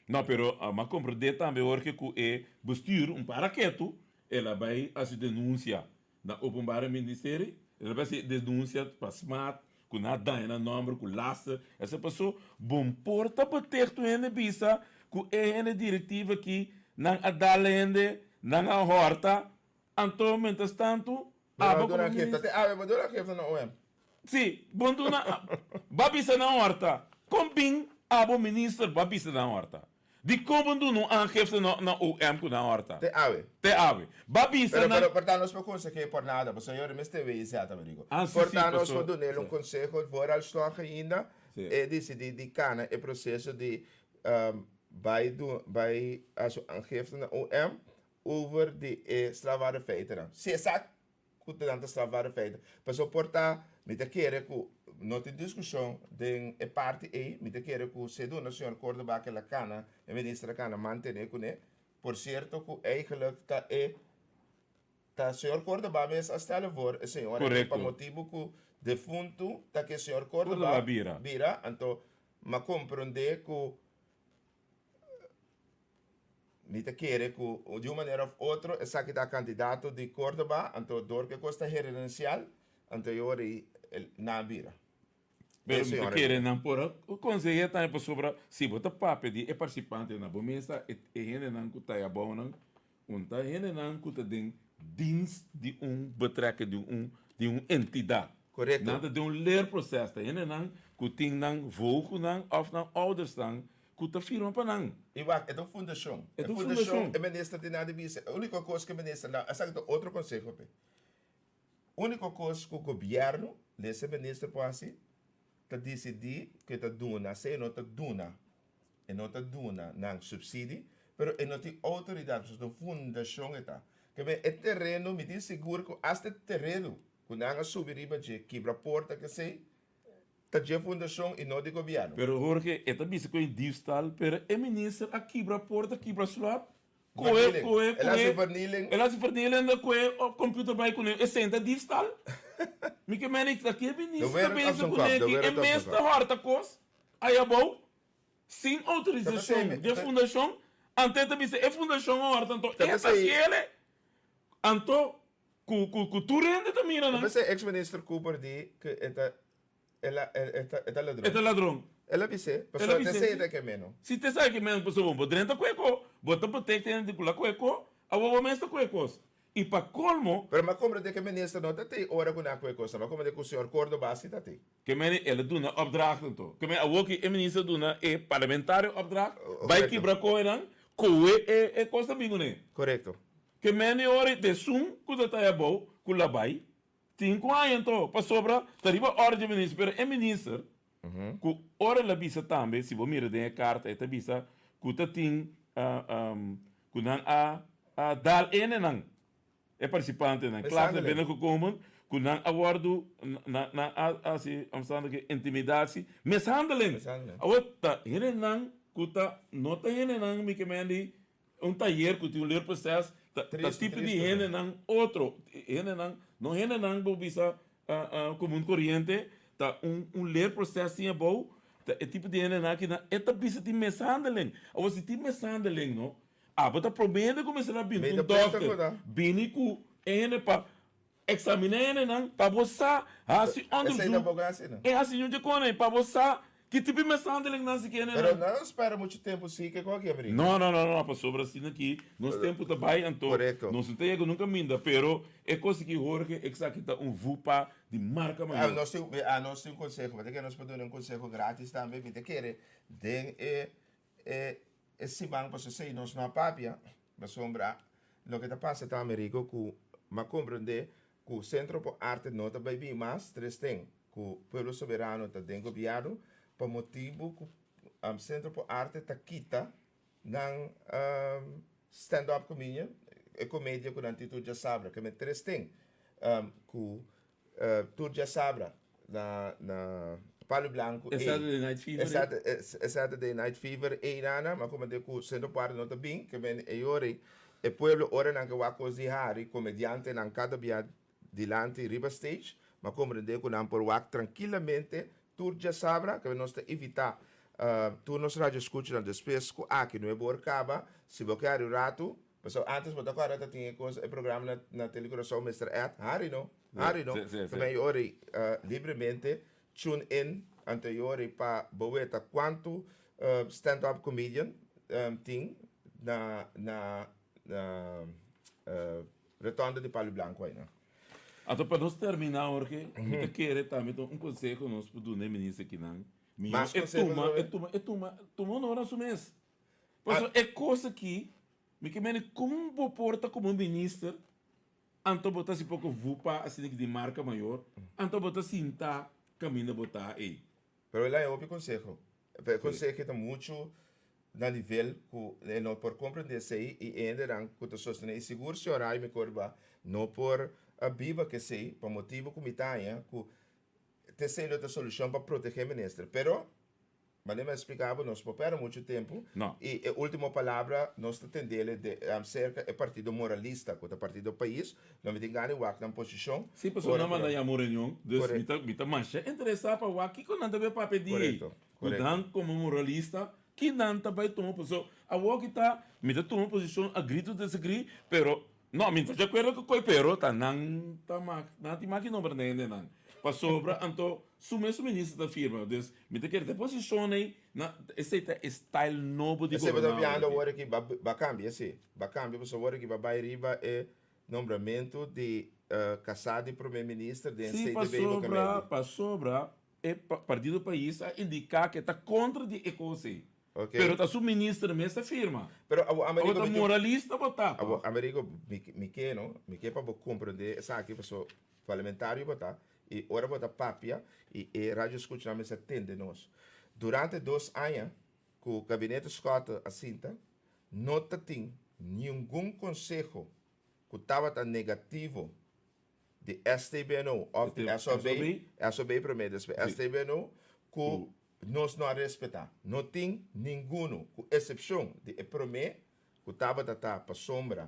No, pero m'a komprendé tambe Jorge ku e bestuur un para ketu el a bai hasi denunsia na Openbare Ministerie, el a bai hasi denunsia pa smaad ku nan a daña nan nòmber ku laster esei paso bon por ta beticht un hende bisa ku e hende direktiva aki nan a dal hende, nan a hòrta. Anto mientras tantu abo komo minister. Te awe bo duna aangifte na OM. Si, bo duna, bo a bisa nan horta. Kon bin abo minister bo a bisa nan horta? Dikon bo duna un aangifte na OM ku nan horta? Te awe. Te awe. Bo a bisa Pero nan. pero por ta nos por konseh'é por nada, pasobra yori mester wei zeta, mi digo. Ah, si, Por si, ta nos paso. por dun'el un konseho vooralsnog ainda, Si. e disidí di kana e proseso di bai du bai hasi un aangifte na OM over di e strafbare feitennan. Si e sa ku nan ta strafbare feiten. Pasobra por ta, mi ta kere ku no tin diskushon den e parti ei, mi ta kere ku si e duna señor Cordoba ke la kana, e minister a kana mantene kuné. Por sierto ku eigenlijk ta e ta señor Cordoba mes a stelle voor e señor aki pa motibu ku defuntu ta ke señor Cordoba bira, anto m'a komprondé ku Mi ta kere ku di un manera òf otro esaki ta kandidato di Córdoba, anto dor ku e kos ta herencial, anto e ora ei nan a bira. Pero mi ta kere nan por a konseh'é tambe pasobra si bo ta papia di e partisipantenan bo mes ta e hendenan ku ta abounan un ta hendenan ku ta den dienst di un betrekking di un di un entidat. Korekto. Nan ta den un leerproces ta hendenan ku tin nan voognan òf nan oudersnan Ku ta firma pa nan. I wak, e ta un fundashon. E ta un fundashon. E minister tin nada di bisa. E uniko kos ku e minister na, esaki ta otro konseho p'e. Uniko kos ku gobièrnu, lesa e minister por hasi, ta disidí ku e ta duna, sea e no ta duna, e no ta duna nan supsidi, pero e no tin outoridat, pasobra ta un fundashon e ta. Ke men e tereno, mi tin sigur ku asta e tereno ku nan a subi riba dje, kibra porta, kesei, Ta dje fundashon i no di gobièrnu. Pero Jorge, e ta bisa ku e diefstal, pero e minister a kibra porta, kibra slot, kohe, Vernieling. kohe, El hasi kohe, vernieling. el hasi vernieling, el kohe computer bai kuné, esei ta diefstal? Mi ke mene ta ke De minister ta wereld op bezig zijn ku kop, de neki e wereld op mes zijn ta kop. hòrta kos aya abou sin Ta outorisashon pesei, di e ta- fundashon, anto e ta bisa e fundashon a hòrta anto Ta e ta pesei, hasiele anto ku ku ku tur hende ta mira ta nan. pesei ex minister Cooper di ku e ta El a, e, e ta, e ta ladron. E ta ladron. El a bis'é, El a pasobra bis'é, t'esei si. ta ke meno. Si t'esei ke meno, pasobra bo drenta ku e ko, bo ta protect hende ku la ku e ko, awor bo mes ta ku e kos. I pa kolmo. Pero m'a komprendé ku e minister no ta tei ora ku nan a ku e kosnan. M'a komprendé ku señor Córdoba si ta tei. Ke mene el a duna opdracht anto. Ke mene awor ki e minister duna e parlamentario opdracht, bai Korekto. kibra koenan, koe e e kos ta bin kuné. Korekto. Ke mene ora t'esun ku ta tai abou ku la bai, Tin cu aña anto, pasobra ta riba orde di minister, pero e minister cu ora el a bisa tambe, si bo mira den e carta, e ta bisa cu ta tin cu nan a a dal enenan, e participantenan, klachten binnengekomen, cu nan a wordo, nan nan a haci omstandige intimidatie, mishandeling. Awor ta hendenan cu ta, no ta hendenan mi ke mende Un tayer ku tin un leerproces ta ta tipo di hendenan otro, hendenan, no hendenan bo bisa komun koriente, ta un un leerproces tin abou, ta e tipo di hendenan aki nan e ta bisa tin mishandeling. Awor si tin mishandeling no, abo ta prome hende ku mester a bini ku un dòkter, bini ku e hende pa Examiná hendenan pa bo sa hasi onderzoek en hasi ñun dje pa bo sa ki tipo di mishandeling nan si ki hendenan. Pero nan no spera muchu tempu si ke koki a bringa. No, no, no, no, pasobra asina ki nos tempu ta bai anto nos no ta yega nunka minda, pero e kos aki Jorge esaki ta un vupa di marka mayor. Nos tin, nos tin un konseho, mi ta kere nos por duna un konseho gratis tambe, mi ta kere den e e e siman pasobra esei nos no a papia, pasobra loke ta pasa ta Americo ku m'a komprende ku Sentro por Arte no ta bai bin mas tres ten ku Pueblo Soberano ta den gobièrnu pa motibu ku Sentro por Arte ta kita nan stand up comedian e komedia ku nan tin tur djasabra ke men tres ten ku Tur djasabra na na Palo Blanco E Saturday Night Fever ei. E Saturday Night Fever ei nana, ma como de cu Centro Party no ta bin, ke men e ora ei e pueblo ora nan ke wak cos di hari, comediantenan cada bia dilanti riba stage, ma comprende cu nan por wak trankilamente tur djasabra, ke nos ta invita tur nos radioescuchanan despues cu aki nuebe or caba, si bo ke hari un ratu, Pasobra antes bo ta kòrda ta tin e kos e programa na na Tele Curaçao Mister Ed, hari no, hari no. Sí, sí, sí. Mei ora ei libremente tune in anto e ora ei pa bo weta kuantu stand up comedian tin na na na Rotonda di Palo Blanco aina. Anto pa nos termina Jorge, mi ta kere tambe ta un konseho nos por duna e minister kinan. Mihó Mas e konseho tuma, nos e tuma, e tuma, tuma honor na su mes. Pasobra e kos aki, mi ke mende kon bo por ta komo minister, anto bo ta hasi poko vupa asina ki di marka mayor, anto bo ta sinta kaminda bo ta ei. Pero el a hopi konseho. Pero e konseho ta muchu na nivel ku e no por komprende esei i e hendenan ku ta sostené i sigur señor Jaime Corba no por a biba ku esei pa motibu ku mi ta haña ku t'esei lo ta solushon pa protegé minister. Pero Manera mi a splica bo, nos por perde mucho tempo. No. Y e ultimo palabra nos ta tendele de cerca e partido moralista, cu ta partido Pais. No mi tin gana di wak nan posicion. Sí, pasobra nan manda yama un reunion, dus mi ta mi ta masha interesa pa wak kico nan ta bay papia di ei. Correcto, Cu correcto. nan como moralista, ki nan ta bay tuma posicion. Awor ki ta, mi ta tuma posicion agree to disagree, pero no, mi no ta di acuerdo cu coy, pero ta nan ta mak, nan tin maki nomber na hendenan. Pasobra anto su mes minister ta firma, dus Mi ta kere ta e posishon ei na esei ta e style nobo di Esei bo ta goberná piando awor aki. awor aki ba ba kambia si. Ba kambia pasobra awor aki ba bai riba e nombramentu di kasá di prome minister den Sí, CTB bo pasobra kementi. pasobra e Partido Pais a indiká ku e ta kontra di e kos ei. Ok. Pero ta su minister mes ta firma. Pero awor Awor Amerigo ta mi tin moralista bo ta awor toch? Amerigo mi mi ke no mi ke pa bo komprende esaki pasobra parlamentario bo ta I ora bo ta papia i e radioescuchanan mester tende nos. Durante dos aña cu Gabinete Schotte a sinta, no ta tin ningun conseho cu tabata negativo di STBNO of di SOB, SOB prome despues STBNO, cu nos no a respeta. No tin ninguno, cu excepcion di e prome cu tabata ta pasobra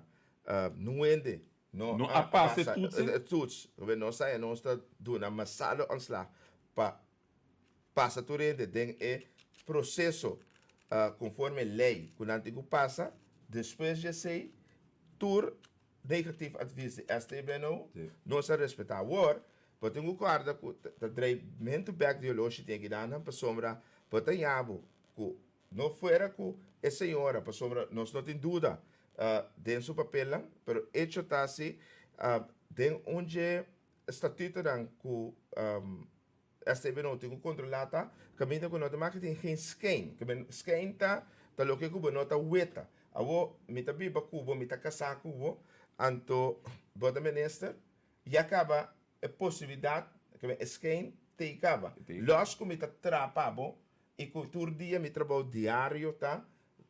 nuende. No No a pasa e toets. E toets. Nos a nos ta duna masale ontslag pa pasa tur hende den e proseso konforme lei ku nan tin ku pasa. Despues di esei tur negatief advies di STBNO nos a respetá. Awor bo tin ku kòrda ku ta dreimentu bèk di oloshi tin aki nan pasobra bo ta yabu ku no fuera ku e señora pasobra nos no tin duda den su papelnan pero echo ta si den un dje statutonan ku STBNO tin ku kontrolá ta kaminda ku no ta maka tin geen schijn. Schijn ta ta loke ku bo no ta weta. Awor mi ta biba ku bo, mi ta kasá ku bo, anto bo ta minister, ya kaba e posibilidat, e schijn t'ei kaba. Lòs ku mi ta trapa bo i ku tur dia mi trabou diario ta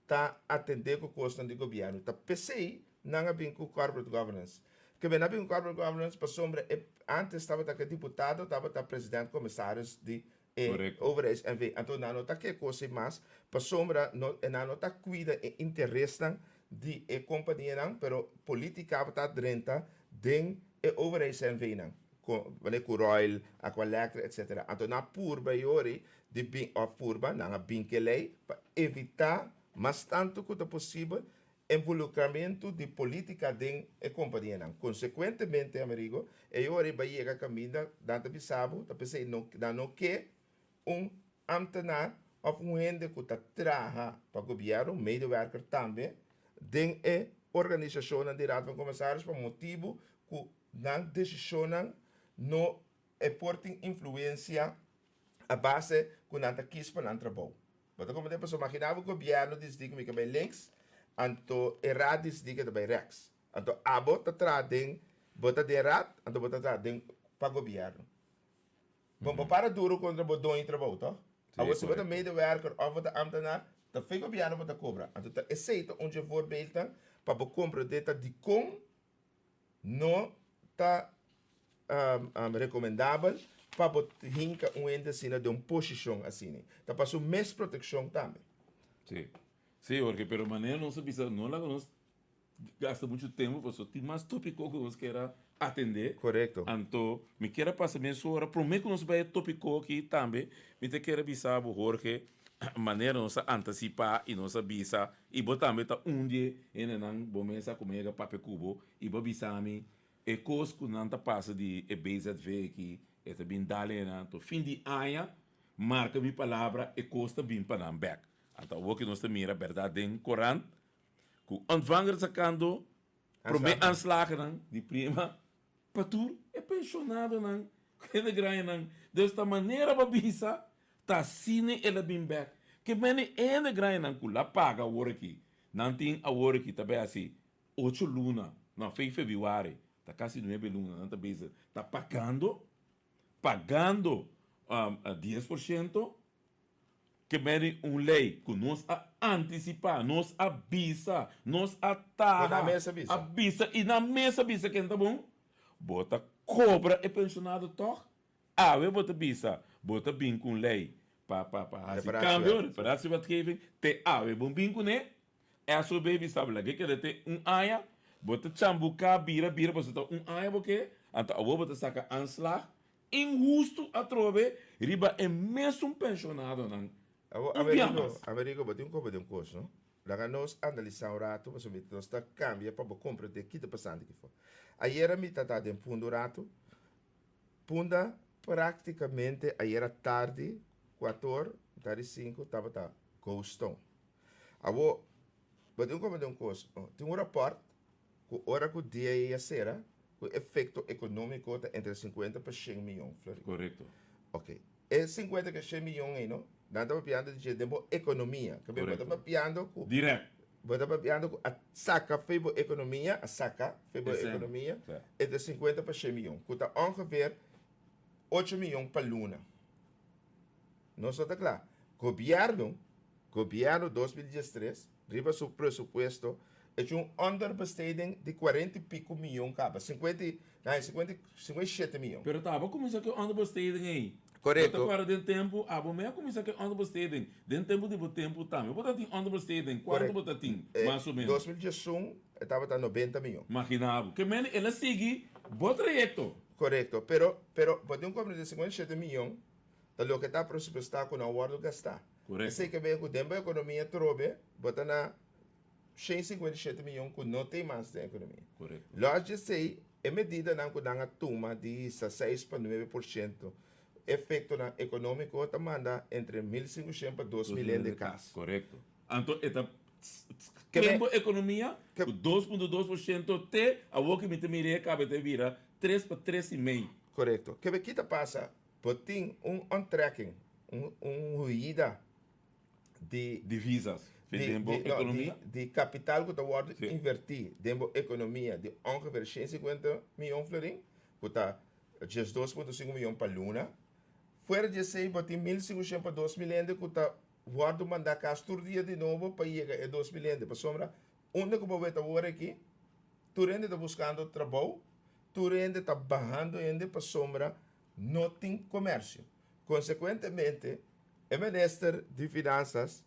ta atendé ku kosnan di gobièrnu. Ta p'esei nan a bin ku corporate governance. Ke men a bin ku corporate governance pasobra e antes tabata ke diputado tabata president komisaris di e overheids NV. Anto nan no ta ke kos ei mas pasobra no nan no ta kuida e interesnan di e kompanianan pero politika ta drenta den e overheids NV nan. Wanneer ku Royal, Aqualectra etcetera. Anto nan a purba e ora ei di bin of purba nan a bin ke lei pa evitá mas tantu ku ta posibel involukramentu di politika den e kompanianan. Konsekuentemente, Amerigo, e ora ei bai yega kaminda nan ta bisa bo ta p'esei no nan no ke un ambtenaar of un hende ku ta traha pa gobièrnu, medewerker tambe, den e organisashonnan di Raad van Commissaris pa motibu ku nan desishonnan no e por tin influensia a base ku nan ta kis pa nan trabou. Bo ta komprendé? Pasobra imagina bo gobièrnu disidí ku mi ke bai links, anto e raad disidí ku e ta bai rèks. Anto abo ta traha den, bo ta den raad, anto bo ta traha den pa gobièrnu. Bon, bo para duru kontra bo doño di trabou, tòg? Awor si bo ta medewerker òf bo ta ámtenar, ta fe gobièrnu bo ta kobra. Anto ta esei ta un dje voorbeeldnan pa bo komprendé ta dikon No ta recomendabel pa bo hinca un hende asina den un posicion asina. Ta pa su mes proteccion tambe. Sí. Sí, Jorge, pero manera nos a bisa, no laga nos gasta mucho tempo, pasobra tin mas topico cu nos kier a atende. Correcto. Anto, mi kier a pasa mesora, prome cu nos bay e topico aki tambe, mi ta kier a bisa bo, Jorge, manera nos a anticipá i nos a bisa, i bo tambe ta un di e hendenan, bo mes a kuma yega papia ku bo i bo a bisa mi e kos ku nan ta pasa di e BZV aki, e ta bin dal hende anto fin di aña, marka mi palabra e kos ta bin pa nan bèk. Anto awor ki nos ta mira bèrdat den korant ku ontvanger sakando promé aanslagennan di prima Pa tur e penshonadonan ku hende grandinan, Deus ta manera pa bisa, ta asina el a bin bek. Ke mende e hende grandinan ku la paga awor aki, nan tin awor aki ta bai hasi ocho luna, no, fei febiuari, ta kasi nuebe luna nan ta bezig ta pagando, pagando 10%. Ke meri un lei ku nos a antisipá, nos a bisa, nos a taha, Bo nan mes a bisa. a bisa i nan mes a bisa ken ta bon. Bo ta kobra e penshonado tòg? Awe bo ta bisa, bo ta bin ku un lei pa pa pa hasi kambio, reparatiewetgeving, te awe bo bin kuné. SOB bisa bo lag'é keda te un aña, bo ta chambuká bira bira pasobra ta un aña bo ke, anto awor bo ta saka aanslag Inhustu atrobe riba e mesun penshonadonan Awor, un bia Amerigo, mas. Amerigo, bo tin koba di un kos, no? Laga nos analisá un ratu, pasobra mi nos ta kambia pa bo komprendé ki ta pasando aki for. Ayera mi ta ta den Punda un ratu. Punda práktikamente ayera tardi, kuator, mitar di sinku, tabata ghost town. Awor, bo tin koba di un kos, no? Tin un rapòrt ku ora ku dia ei a sera, ku efekto ekonómiko ta entre sinkuenta pa shen mion florin. Korekto. Oke. E sinkuenta ke shen mion ei no, nan ta papiando di dje den bo ekonomia. Ke bo ta papiando ku. Dirèkt. Bo ta papiando ku a saka fe bo ekonomia, a saka fe bo ekonomia entre sinkuenta pa shen mion, ku ta ongeveer ocho mion pa luna. Nos no ta kla. Gobièrnu, gobièrnu 2013 riba su presupuesto hecho un onderbesteding di cuarenta y pico miyon caba, cincuenta y, na, cincuenta y, cincuenta y shete miyon. Pero taba cuminsa cu e onderbesteding ey. Korekto. Bo ta kòrda den tempu abo mi a kuminsá ku e onderbesteding. Den tempu di bo tempu tambe bo ta tin onderbesteding. Kuantu bo ta tin, mas o ménos? 2011 e tabata 90 mion. Maginá bo. Ke mende el a sigui bo trayekto. Korekto. Pero, pero bo tin un komprende 57 mion ta loke ta presupuestá ku no a wòrdu gastá. Korekto. Esei ke ben ku den bo ekonomia trobe bo ta na 157 mion ku no tin mas den ekonomia. Korekto. Lòs di esei, e medidanan ku nan a tuma di hisa seis pa 9% efektonan ekonómiko ta manda entre 1500 pa 2000 hende kas. Korekto. Anto e ta kren bo ekonomia ku 2.2% te awor ku mi ta mira e kaba ta bira tres pa tres i mei. Korekto. Kebe ki ta pasa? Bo tin un onttrekking, un huida di Divisas den bo ekonomia. Di kapital ku ta wòrdu invertí den bo ekonomia di ongeveer 150 mion florin, ku ta 12.5 mion pa luna. Fuera di esei bo tin 1500 pa 2000 hende ku ta wòrdu mandá kas tur dia di nobo pa yega e 2000 hende. Pasobra unda ku bo wet awor aki, tur hende ta buskando trabou, tur hende ta bahando hende pasobra no tin komersio. Konsekuentemente, e minister di Finansas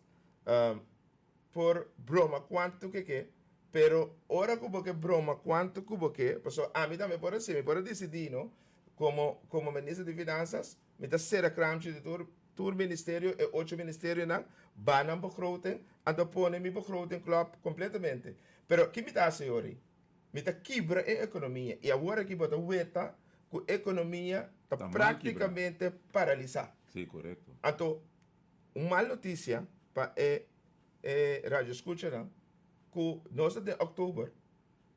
por broma kuantu ke ke, pero ora ku bo ke broma kuantu ku bo ke, pasobra ami tambe por hasi, mi por a disidí no, komo komo minister di Finansas, mi ta sera kramchi di tur tur ministerio, e ocho ministerionan, ba nan begroting, anto pone mi begroting klòp kompletamente. Pero ki mi ta hasi ori? Mi ta kibra e ekonomia i awor aki bo ta weta ku ekonomia ta praktikamente paralisá. Sí, korekto. Anto, un mal notisia pa e e radioskuchanan ku nos ta den òktober,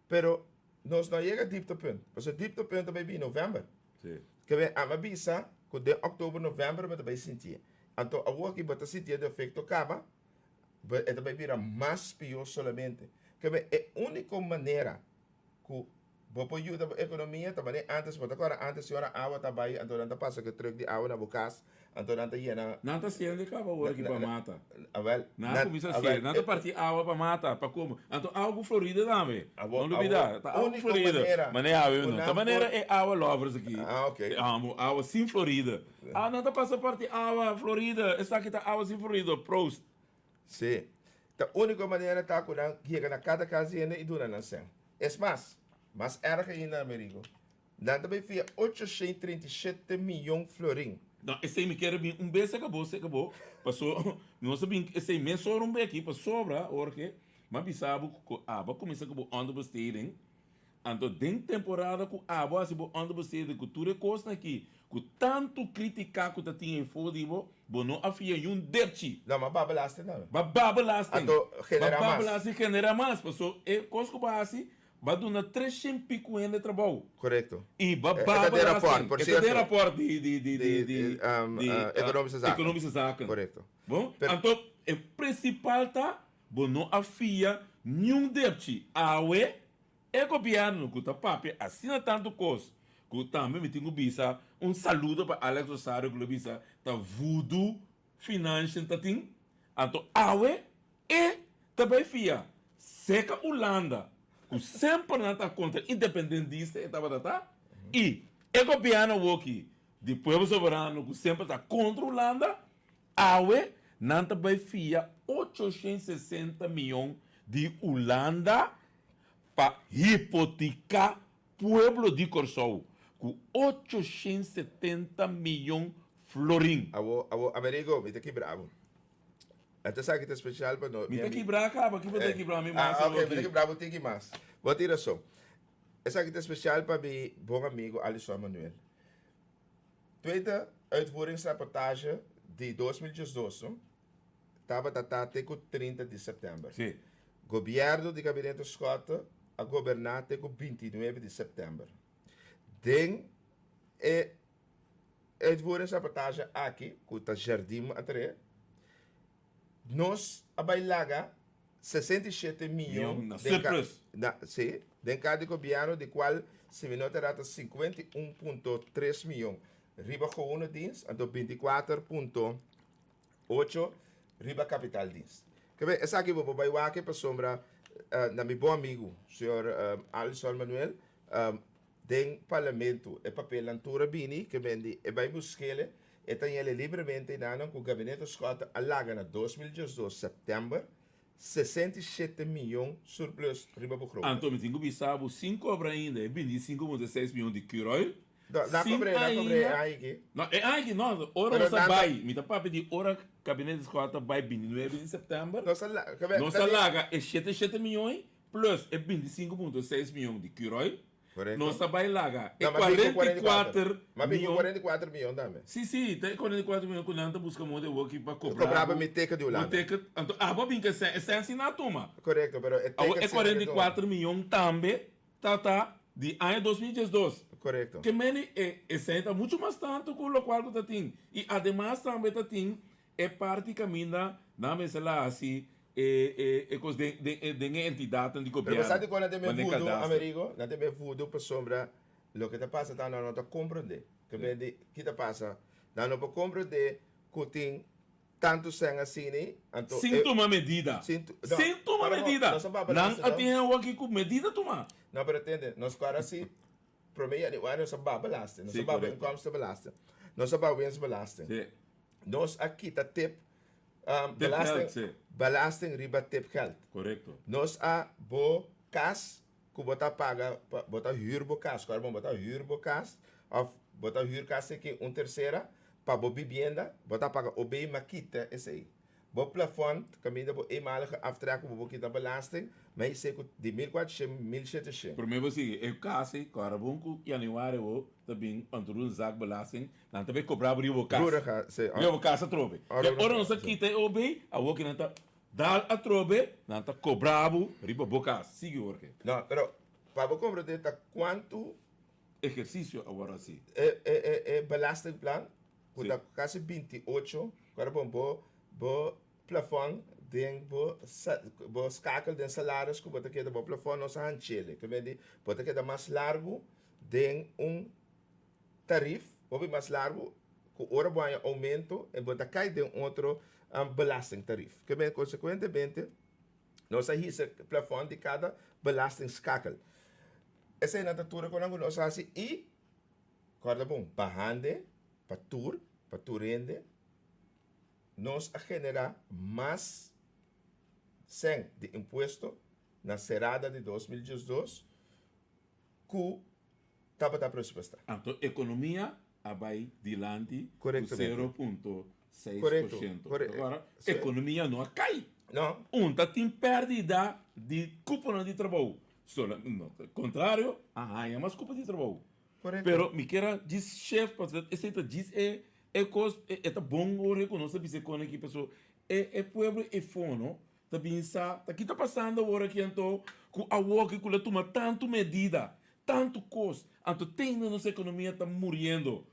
pero nos no a yega dieptepunt, pasobra dieptepunt ta bai bin novèmber. Sí. Ke men ami a bisa ku den òktober, novèmber bo ta bai sintié. Anto awor aki bo ta sintié di efekto kaba, e ta bai bira mas pió solamente. Ke men e úniko manera ku bo por yuda bo ekonomia ta manera antes, bo ta kòrda antes si ora awa ta bai anto nan ta pasa ku e trùk di awa na bo kas, anto nan ta yena. Nan ta siende kaba awor aki pa mata. Awel, Nan a kuminsá siende, nan ta parti awa pa mata, pa komo. Anto awa ku Florida tambe, no lubida, ta awa ku Florida. Manera awe no, ta manera e awa lovers aki, awa sin Florida. Ah, nan ta pasa parti awa Florida, esaki ta awa sin Florida, proost. Sí. Ta úniko manera ta ku nan yega na kada kas di hende i duna nan sèn. Es mas, mas erg ainda, Amerigo, nan ta bai fia 837 miyon florin. No, esei mi kere bin un bes se akabó, se akabó, paso nos a bin esei mesora un bes aki pasobra ora ke mi a bisa bo ku abo a kuminsá ku bo onderbesteding. Anto den temporada ku abo hasi bo onderbesteding ku tur e kosnan aki ku tantu kritika ku ta tin efo di bo, bo no a fia niun depchi. No, ma ba belasting tambe. Ba ba belasting. Anto genera Ba ba mas. belasting genera mas. Paso e kos ku bo hasi ba duna treshen piku hende trabou. Korekto. I ba E ba ta den belasting. raport, por E ta den sierto. raport di di di di Di, di di Ekonomische Zaken. Ekonomische Zaken. Korekto. Bon, Pero anto e prinsipal ta Bo no a fia niun depchi. Awe, e gobièrnu ku ta papia asina tantu kos ku tambe mi tin ku bisa un saludo pa Alex Rosario ku lo bisa ta voodoo financiën ta tin. Anto awe e ta bai fia seka Hulanda ku semper nan ta kontra independentista e tabata ta i e gobièrnu awoki di Pueblo Soberano ku semper ta kontra Hulanda. Awe nan ta bai fia 860 miyon di Hulanda pa hipotiká pueblo di Kòrsou ku 870 miyon florin. Awo, awo, Amerigo, mi ta kibra bo. Anto esaki ta special pa no. Mi ta kibra kaba, ki bo ta kibra mi mas Ah, ok, awo mi ta aki? kibra bo tiki mas. Bo tin rason. Esaki ta special pa mi bon amigo Alison Manuel. Tweede uitvoeringsrapportage di 2012 no, tabata ta te ku 30 di sèptèmber. Sí. Gobièrnu di Gabinete Schotte a goberná te ku 29 di sèptèmber. Den e uitvoeringsrapportage aki, ku ta Jardim a trae, nos a bai laga 67 miyon Miyon na den ka- surplus. na, sí, den ka di gobièrnu, di kual si mi no ta erá ta 51.3 miyon riba gewone dienst, anto 24.8 riba kapitaaldienst. Ke be, esaki bo por bai wak pasobra na mi bon amigu, señor Alison Manuel, den parlamento e papelnan tur a bini, ke men di e bai busk'ele. E ta yele libremente einan ku Gabinete Schotte a laga na 2012 sèptèmber 67 mion surplus riba begroting. Anto mi tin ku bisa bo sin kobra ainda e 25.6 mion di Curoil. Na Sin kobr'é, na kobr'é e ainda. aña aki. No, e aña aki no. Ora Pero nos a nan ta. bai, mi ta papia di ora Gabinete Schotte a bai 29 di sèptèmber, Nos a la, ke nos a laga e shete shete mion ei plus e 25.6 mion di Curoil. Korekto. Nos ta bai laga e No, ma bin ku 44 Ma bin ku mion. 44 mion tambe. Sí, sí, ta e 44 mion ku nan ta buska moda e woki pa kobra Kobra bo. pa mi teken di Bo Hulanda. teken, anto abo a bin ku e sèn, e sèn si nan a tuma. Korekto, pero e Awor teken e si nan a tuma. 44 mion tambe ta ta di aña 2012. Korekto. Ke meni e e sèn ta muchu mas tantu ku lokual ku ta tin. I ademas tambe ta tin e parti kaminda nan mester la hasi E e e kos den den e den e entidatnan di Pero gobièrnu, bo sa dikon nan tin e manera vudu, kadaster. Amerigo? Nan tin e vudu pasobra loke ta pasa ta nan no ta komprondé. Ke men di, ki ta pasa? Nan no por komprondé ku tin tantu sèn asini, anto Sin e. tuma medida. Sin tu, no, Sin tuma ora bo, medida. nos a papia Nan laatste a no. tin awor aki ku medida tuma. No, pero tende, nos kòrda si promé yanüari nos a baha belasting, nos Sí, a baha korekto. inkomstenbelasting, nos a baha winstbelasting. Sí. Nos a kita tip Um, Tip belasting, geld, sí. belasting riba tip geld. Correcto. Nos a bo kas ku bo ta paga, pa, bo ta huur bo kas, kòrda bon, bo ta huur bo kas, òf bo ta huur kas aki un tersera pa bo bibienda, bo ta paga OB ma kita esei. Bo plafond kaminda bo eenmalige aftrek ku bo por kita belasting, ma esei ku di 1400, 1700. Promé bo sigui e kas ei, kòrda bon ku januari bo ta bin ontroerend zaakbelasting Nan ta bay cobra bo riba bo cas. Rurega, sí. Riba bo cas atrobe. Ora Te ora nos a sí. kita e OB, awor ki nan ta dal atrobe, nan ta cobra bo riba bo cas. Sigui Jorge. No, pero pa bo comprende ta cuanto Ejercicio awor haci. e e e e belastingplan cu Sí. ta casi 28, cu bon bo bo plafond den bo sa bo schakel den salaris cu bo ta keda bo plafond nos a hanchele. Ke men di bo ta keda mas largo den un tarif hopi mas largu ku ora bo haña oumento e bo ta kai den otro belastingtarif. Ke men konsekuentemente nos a hisa plafòn di kada belastingskakel. Eseinan ta tur e konan ku nos a hasi i kòrda bon, bahande pa tur, pa tur hende nos a generá mas sèn di impuesto na serada di 2012 ku tabata presupuestá. Anto ekonomia a bai dilanti ku 0.6%. Agora, ekonomia no a kai. No. Un ta tin pèrdida di kuponan di trabou. No, kontrario, a haña mas kupo di trabou. Pero mi kier a djis shef, pasobra esei ta djis e e kos, e ta bon ora ku nos ta bisa e kon aki, pasobra e e pueblo e fono Ta bin sa ta ki ta pasando awor aki anto ku awoki ku lo tuma tantu medida, tantu kos, anto tende nos ekonomia ta muriendo.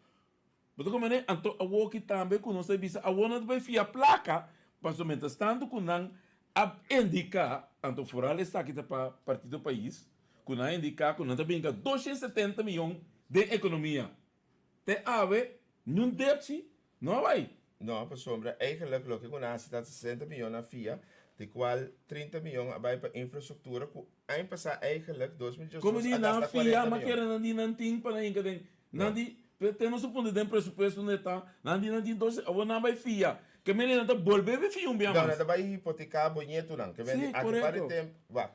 Bo ta komprende? Anto awoki tambe ku nos ta bisa awor nan ta bai fia plaka, pasobra mientras tantu ku nan a indiká, anto foral esaki ta pa Partido Pais, ku nan a indiká ku nan ta brinka 270 miyon den ekonomia. Te awe niun depchi no a bai. No, pasobra eigenlijk loke ku nan hasi ta 60 miyon a fia, di kual 30 miyon a bai pa infrastruktura ku aña pasá eigenlijk, 2018, Komo di a nan gasta fia, 40 ma miyon. kere nan di nan tin pa nan hinka den. Nan di, te nos a pone den presupuesto no e ta, nan di nan tin dos, awor nan bai fia. Ke mende nan ta bolbe bai fia un bia No, mas. nan ta bai hipoteká bo ñetonan. Ke mende Sí, aki par di korekto. tempu, wak,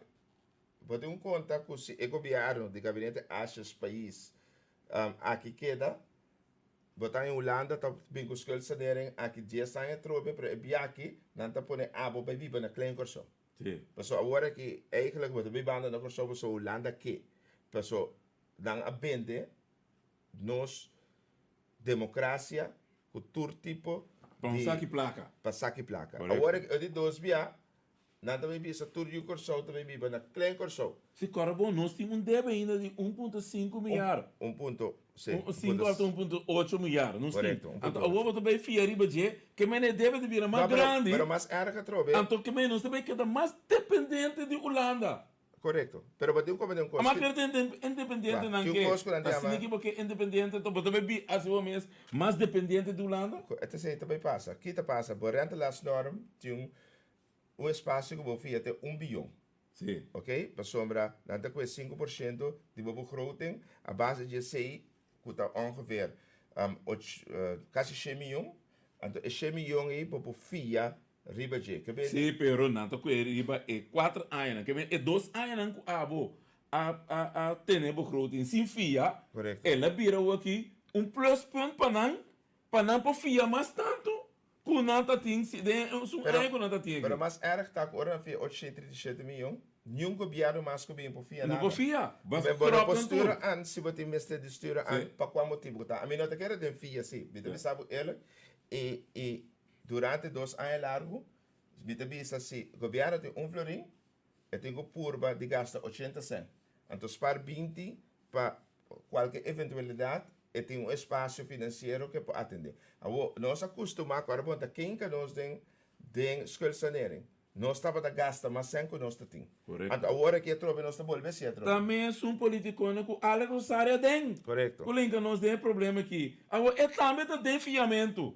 bo tin un konta ku si e gobièrnu di gabinete Asjes pais aki keda, bo ta in Hulanda ta bin ku schuldsanering aki dies aña atrobe, pero e biaha nan ta pone abo bai biba na Klein Kòrsou. Sí. Pasobra awor aki eigenlijk bo ta bibando na Kòrsou pasobra Hulanda ke. Pasobra nan a bende nos demokrasia ku tur tipo Pa un di saki plaka. Pa saki plaka. Korekto. Awor aki e di dos bia Nan ta bay bisa tur yu Kòrsou ta bay biba na Klein Kòrsou. Si kòrda bon, nos tin un debe ainda di 1.5 milyar. Un punto, si. Un sinku hasta 1.8 milyar nos tin. Korekto, un Anto punto awor ocho. bo ta bay fia riba dje, ke mene e debe ta bira mas No, pero, grandi. pero mas erg atrobe. Anto ke mene nos ta bay keda mas dependente di Hulanda. Korekto. Pero bo tin un komende un kos. Ama kere ta independiente Wak, nan tin un ke. kos ku nan ta Asina yama. ki bo ke independiente, anto bo ta bay bi hasi bo mes mas dependiente di Hulanda? E ta esei ta bay pasa. Ki ta pasa? Bo rentelastnorm tin un Un espasio ku bo fia te un biyon. Sí. Ok? Pasobra nan ta kue 5% di bo begroting a base di esei ku ta ongeveer Um, och, uh, kasi 100 mion. Anto e 100 mion ei bo por fia riba dje. Ke ben Sí, pero nan ta kue riba e kuater añanan. Ke ben e dos añanan ku abo a a a tene begroting sin fia, Korekto. el a bira awor aki un pluspunt pa nan, pa nan por fia mas tantu ku nan ta tin si den esun Pero, aña ku nan ta tin pero aki. mas erg ta ku ora nan fia 837 mion, niun gobièrnu mas ku bin por fia No nada. por fia, bas Ben, bo no kròp por nan stuur tur. aan si bo tin mester di stuur aan Sí. pa kua motibu ku ta. Ami no ta kere den fia si. Mi ta bisa bo eerlijk, i i durante dos aña largu mi ta bisa si gobièrnu tin un florin, e tin ku purba di gasta 80 sènt. Anto spar 20 pa kualke eventualidat e tin un espasio finansiero ke por atendé. Awor, nos a kustumá ku ora bo ta kenka nos den den schuldsanering. Nos tabata gasta mas sèn ku nos ta tin. Korekto. Anto awor aki atrobe nos ta bolbe hasi atrobe. Ta mesun politikonan ku Alex Rosario aden. Korekto. Ku linka nos den e problema aki. Awor e tambe ta den fiamentu.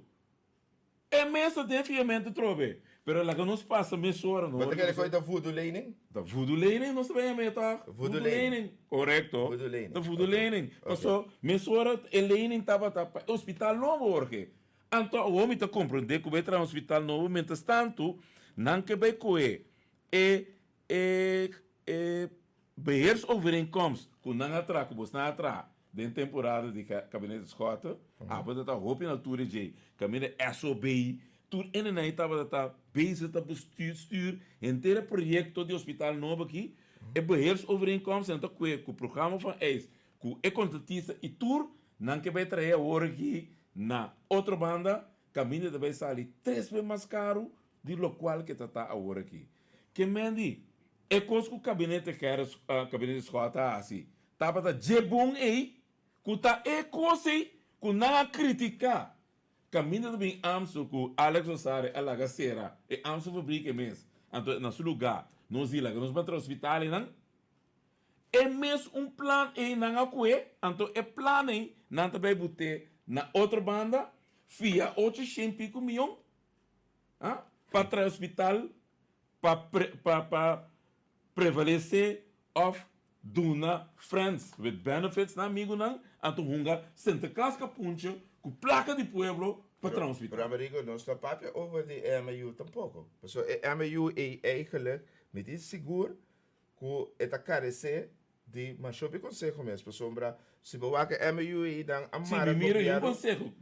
E mes ta den fiamentu atrobe. Pero laga nos pasa mesora no. Bo ta kere ku e ta voodoo lening? Ta voodoo lening nos ta bay yama e tòg. Voodoo lening. Korekto. Voodoo lening. Ta voodoo lening. Paso mesora e lening tabata pa e hospital nobo Jorge. Anto awor mi ta komprendé ku bai traha un hospital nobo, mientrastantu nan ke bai kohe e e e beheersovereenkomst ku nan a traha, ku bosnan a traha den temporada di Kabinet Schotte, abo ta ta hopi na altura djei, kaminda SOB, tur enenan ei tabata ta bezig ta bestuur stuur henter e proyekto di hospital nobo aki, e beheersovereenkomst nan ta kohe ku programa van eis ku e kontratista i tur nan ke bai trahe awor aki na otro banda kaminda ta bai sali tres be mas karu di lokual ke ta ta awor aki. Ke men di e kos ku kabinete Gerrit kabinete Schotte a hasi tabata dje bon ei ku ta e kos ei ku nan a kritiká kaminda ta bin Amstel ku Alex Rosario a laga sera e Amstel fabriek e mes anto na su lugá nos di laga nos bai traha hospital einan. E mes un plan ei nan a kue, anto e plan ei nan ta bai but'é na otro banda, fia ocho shen pico miyon, ah, pa traha hospital pa pre, pa, pa prevalece of duna friends with benefits na amigunan, anto hunga Sinterklaas kapunche ku plaka di pueblo pa traha hospital. Pero Amerigo, nos no papia over di e MIU tampoco. Pasobra e MIU ei eigenlijk, mi tin sigur Ku e ta karesé di mashopi konseho mes, pasobra si bo wak e MUI nan a Si mara mi mira yu gobièrnu. konseho,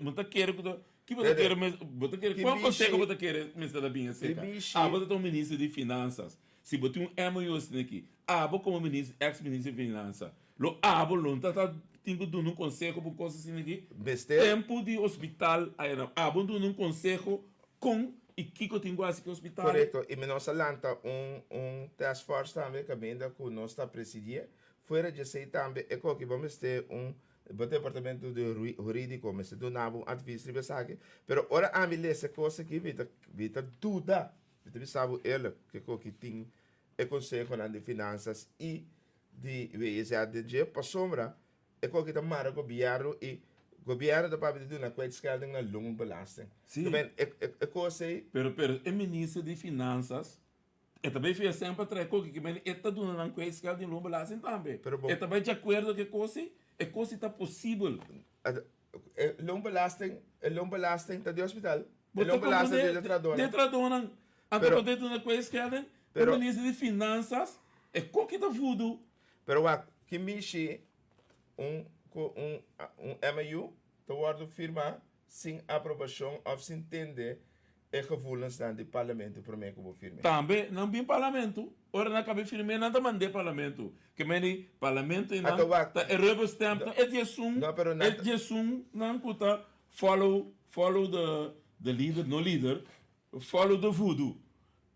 bo ta kere ku ta, ki bo ta Dede, kere mes, bo ta kere ki kual konseho bishi, bo ta kere mester ta bin ki aserka? bishi. Abo ta ta un minister di finansas, si bo tin un MUI asina aki, abo komo minister, ex minister di finansa, lo abo lo no ta ta tin ku duna un konseho pa un kos asina aki? Mester. Tempu di hospital ayera, abo duna un konseho Kon i kiko tin ku hasi ku e hospital? Korekto, i mi nos a lanta un un task force tambe kaminda ku nos ta presidié. Fuera di esei tambe e koki bo mester un bo departamento di hurídiko mester duna bo un advis riba esaki. Pero ora ami lesa e kos aki mi ta mi ta duda, mi ta bisa bo eerlijk ku e koki tin e konsehonan di finansas i di WIZ den dje pasobra E koki ta mara gobièrnu i gobièrnu ta papia di duna kwijtschelding na loonbelasting. Sí. Te men e e kos ei. Pero pero e minister di finansas e ta bai fia semper trae koki ke men e ta duna nan kwijtschelding loonbelasting tambe. Pero bo. E ta bai di akuerdo ku e kos ei, e kos ei ta posibel. E loonbelasting e loonbelasting ta di hospital. Bo E ta loonbelasting komprende di e trahadónan. di e trahadónan. Anto Pero. pa ta duna kwijtschelding e Pero. minister di finansas e koki ta vudu. Pero wak, ki mishi un ku un un MOU ta wòrdu firmá sin aprobashon òf sin tende e gevoelensnan di parlamento promé ku bo firm'é. Tambe nan bin parlamento, ora nan kaba e firm'é nan ta mand'é parlamento. Ke meni parlamento ei nan Anto wak, ta e rubber stamp nan, e diesun, No, pero nan e diesun nan ku ta follow follow the the leader, no leader, follow the voodoo.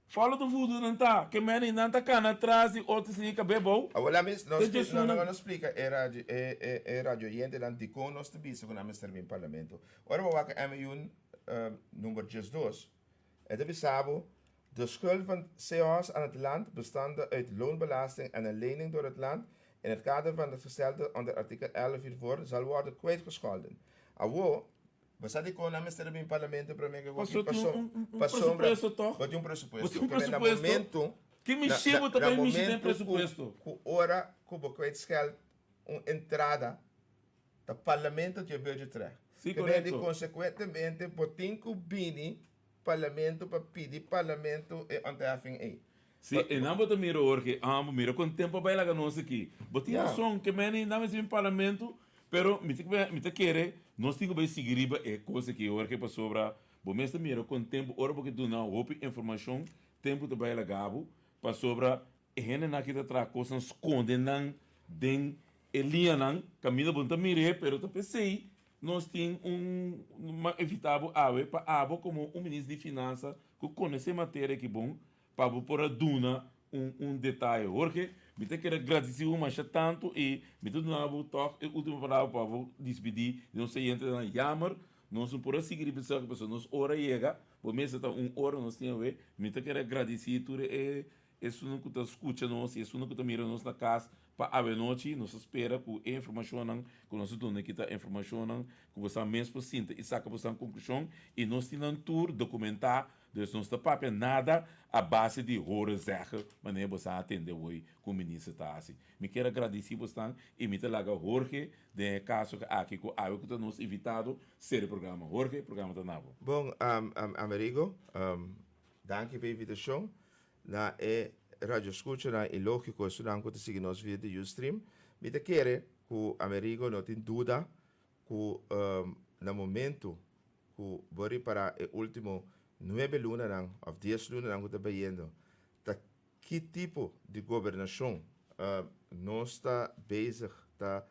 Follow the voodoo nan ta, ke meni nan ta kana tras di otro sin e kab'é bou. Awor laat mi nos Te no diesun no nan. nos splika e radio e e e radio oyentenan dikon nos ta bisa ku nan mester bin parlamento. Ora bo wak MU number 12, e ta bisa bo, De schuld van CO's aan het land, bestaande uit loonbelasting en een lening door het land, in het kader van het gestelde onder artikel 11 hiervoor, zal worden kwijtgescholden. Awor, Bo sa dikon nan mester a bin parlamento prome ke Paso koki tin paso un un un pasobra presupuesto toch? bo tin un Bo presupuesto. tin un Ke men na presupuesto. momento Ki na mishi na bo ta na bai mishi den momento ku presupuesto? ku ora ku bo kwijtscheld un entrada. Ta parlamento tin e budgetrecht. Sí, Ke men di korekto. konsekuentemente bo tin ku bini parlamento pa pidi parlamento e ontheffing ei. Sí, e nan bo ta mira Jorge, ah, bo mira kon tempo a bai laga nos aki. Bo tin rason, ke men ei nan mester bin parlamento, pero mi ta mi ta kere nos tin ku bai sigui riba e kos aki Jorge, pasobra bo mes ta mira kon tempo ora bo ke duna hopi informashon, tempo ta bai laga bo, pasobra e hendenan aki ta traha kosnan skonde nan den e liñanan, kaminda bo no ta mir'é, pero ta p'esei nos tin un ma evitá bo awe pa abo komo un minister di finansa ku konosé materia aki bon pa bo por a duna un un detaye. Jorge, mi ta kere gradisí bo masha tantu i mi ta duna bo tòg e último palabra pa bo dispidí di nos oyentenan. Jammer, nos no por a sigui riba esaki pasobra nos ora a yega, bo mester ta un ora nos tin awe. Mi ta kere gradisí tur e Esunnan ku ta skucha nos i esunnan ku ta mira nos na kas pa awenochi, nos ta spera ku e informashonnan ku nos a duna aki ta informashonnan ku boso mes por sinta i saka boso konklushon i nos tin nan tur dokumentá, dus nos ta papia nada a base di horen zeggen manera boso a tende awor ku minister ta hasi. Mi kier a gradisí bosnan i mi ta laga Jorge den e kaso aki ku awe ku ta nos invitado sera e programa. Jorge, e programa ta na bo. Bon, Amerigo, danki pa e invitashon. Na e radioscuchanan y logico esunnan cu ta sigui nos via di Ustream, mi ta kere cu Amerigo no tin duda cu na momento cu bo ripara e ultimo nuebe lunanan of dies lunanan cu ta bayendo ta ki tipo di gobernacion nos ta bezig ta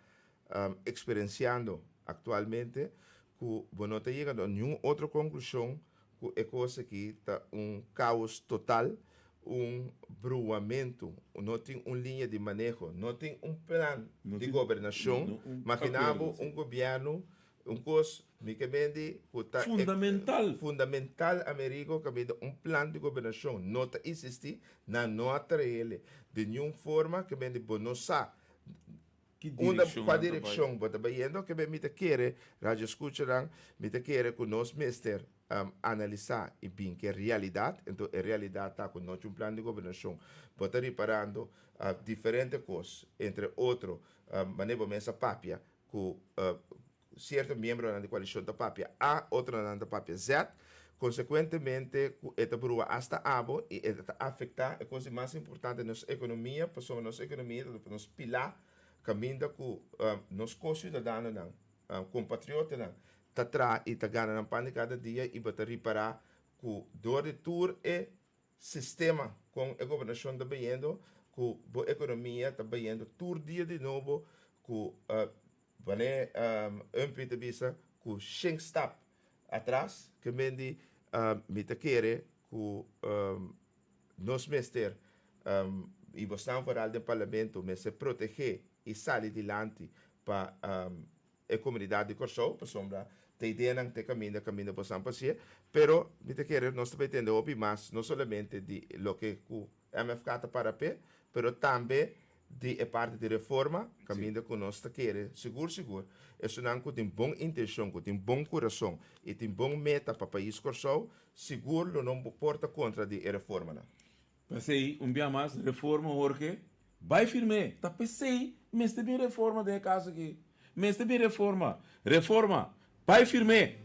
experienciando actualmente cu bo no ta yega na niun otro conclusion ku e kos aki ta un kaos total, un bruamentu, no tin un liña di maneho, no tin un plan di gobernashon. Magina bo un gobièrnu, un kos mi ke mendi ku ta Fundamental. Fundamental, Amerigo, kaminda un plan di gobernashon no ta isistí, nan no a traele di niun forma, ke mendi bo no sa Ki Unda, direkshon kua nan ta bai? direkshon bo ta bayendo? Kebe mi ta kere, radioskuchanan, mi ta kere ku nos mester analisá i bin ku e realidat. Enton e realidat ta ku no tin un plan di gobernashon. Bo ta riparando diferente kos, entre otro, manera bo mes a papia ku Sierto miembronan di koalishon ta papia A, otronan ta papia Z. Konsekuentemente ku e ta brua asta abo i e ta afektá e kos di mas importante nos ekonomia, pasobra nos ekonomia ta nos pilá kaminda ku nos ko-siudadanonan, kompatriotanan ta traha i ta gana nan pan di kada dia i bo ta ripará ku dor di tur e sistema kon e gobernashon ta bayendo ku bo ekonomia ta bayendo tur dia di nobo ku Wanneer Umpie ta bisa ku shen stap atras, ke men di mi ta kere ku nos mester i bosnan vooral den parlamento mester protegé i sali dilanti pa e komunidat di Kòrsou pasobra ta ideanan ta e kaminda kaminda bosnan por hasié. Pero mi ta kere nos ta bai tende hopi mas no solamente di loke ku MFK ta para p'e, pero tambe di e parti di reforma, kaminda ku nos ta kere sigur sigur esunnan ku tin bon intenshon, ku tin bon kurason i tin bon meta pa pais Kòrsou, sigur lo no por ta kontra di e reformanan. P'esei, un bia mas, reforma Jorge, bai firm'é. Ta p'esei mester bin reforma den e kaso aki. Mester bin reforma. Reforma, Bai firm'é!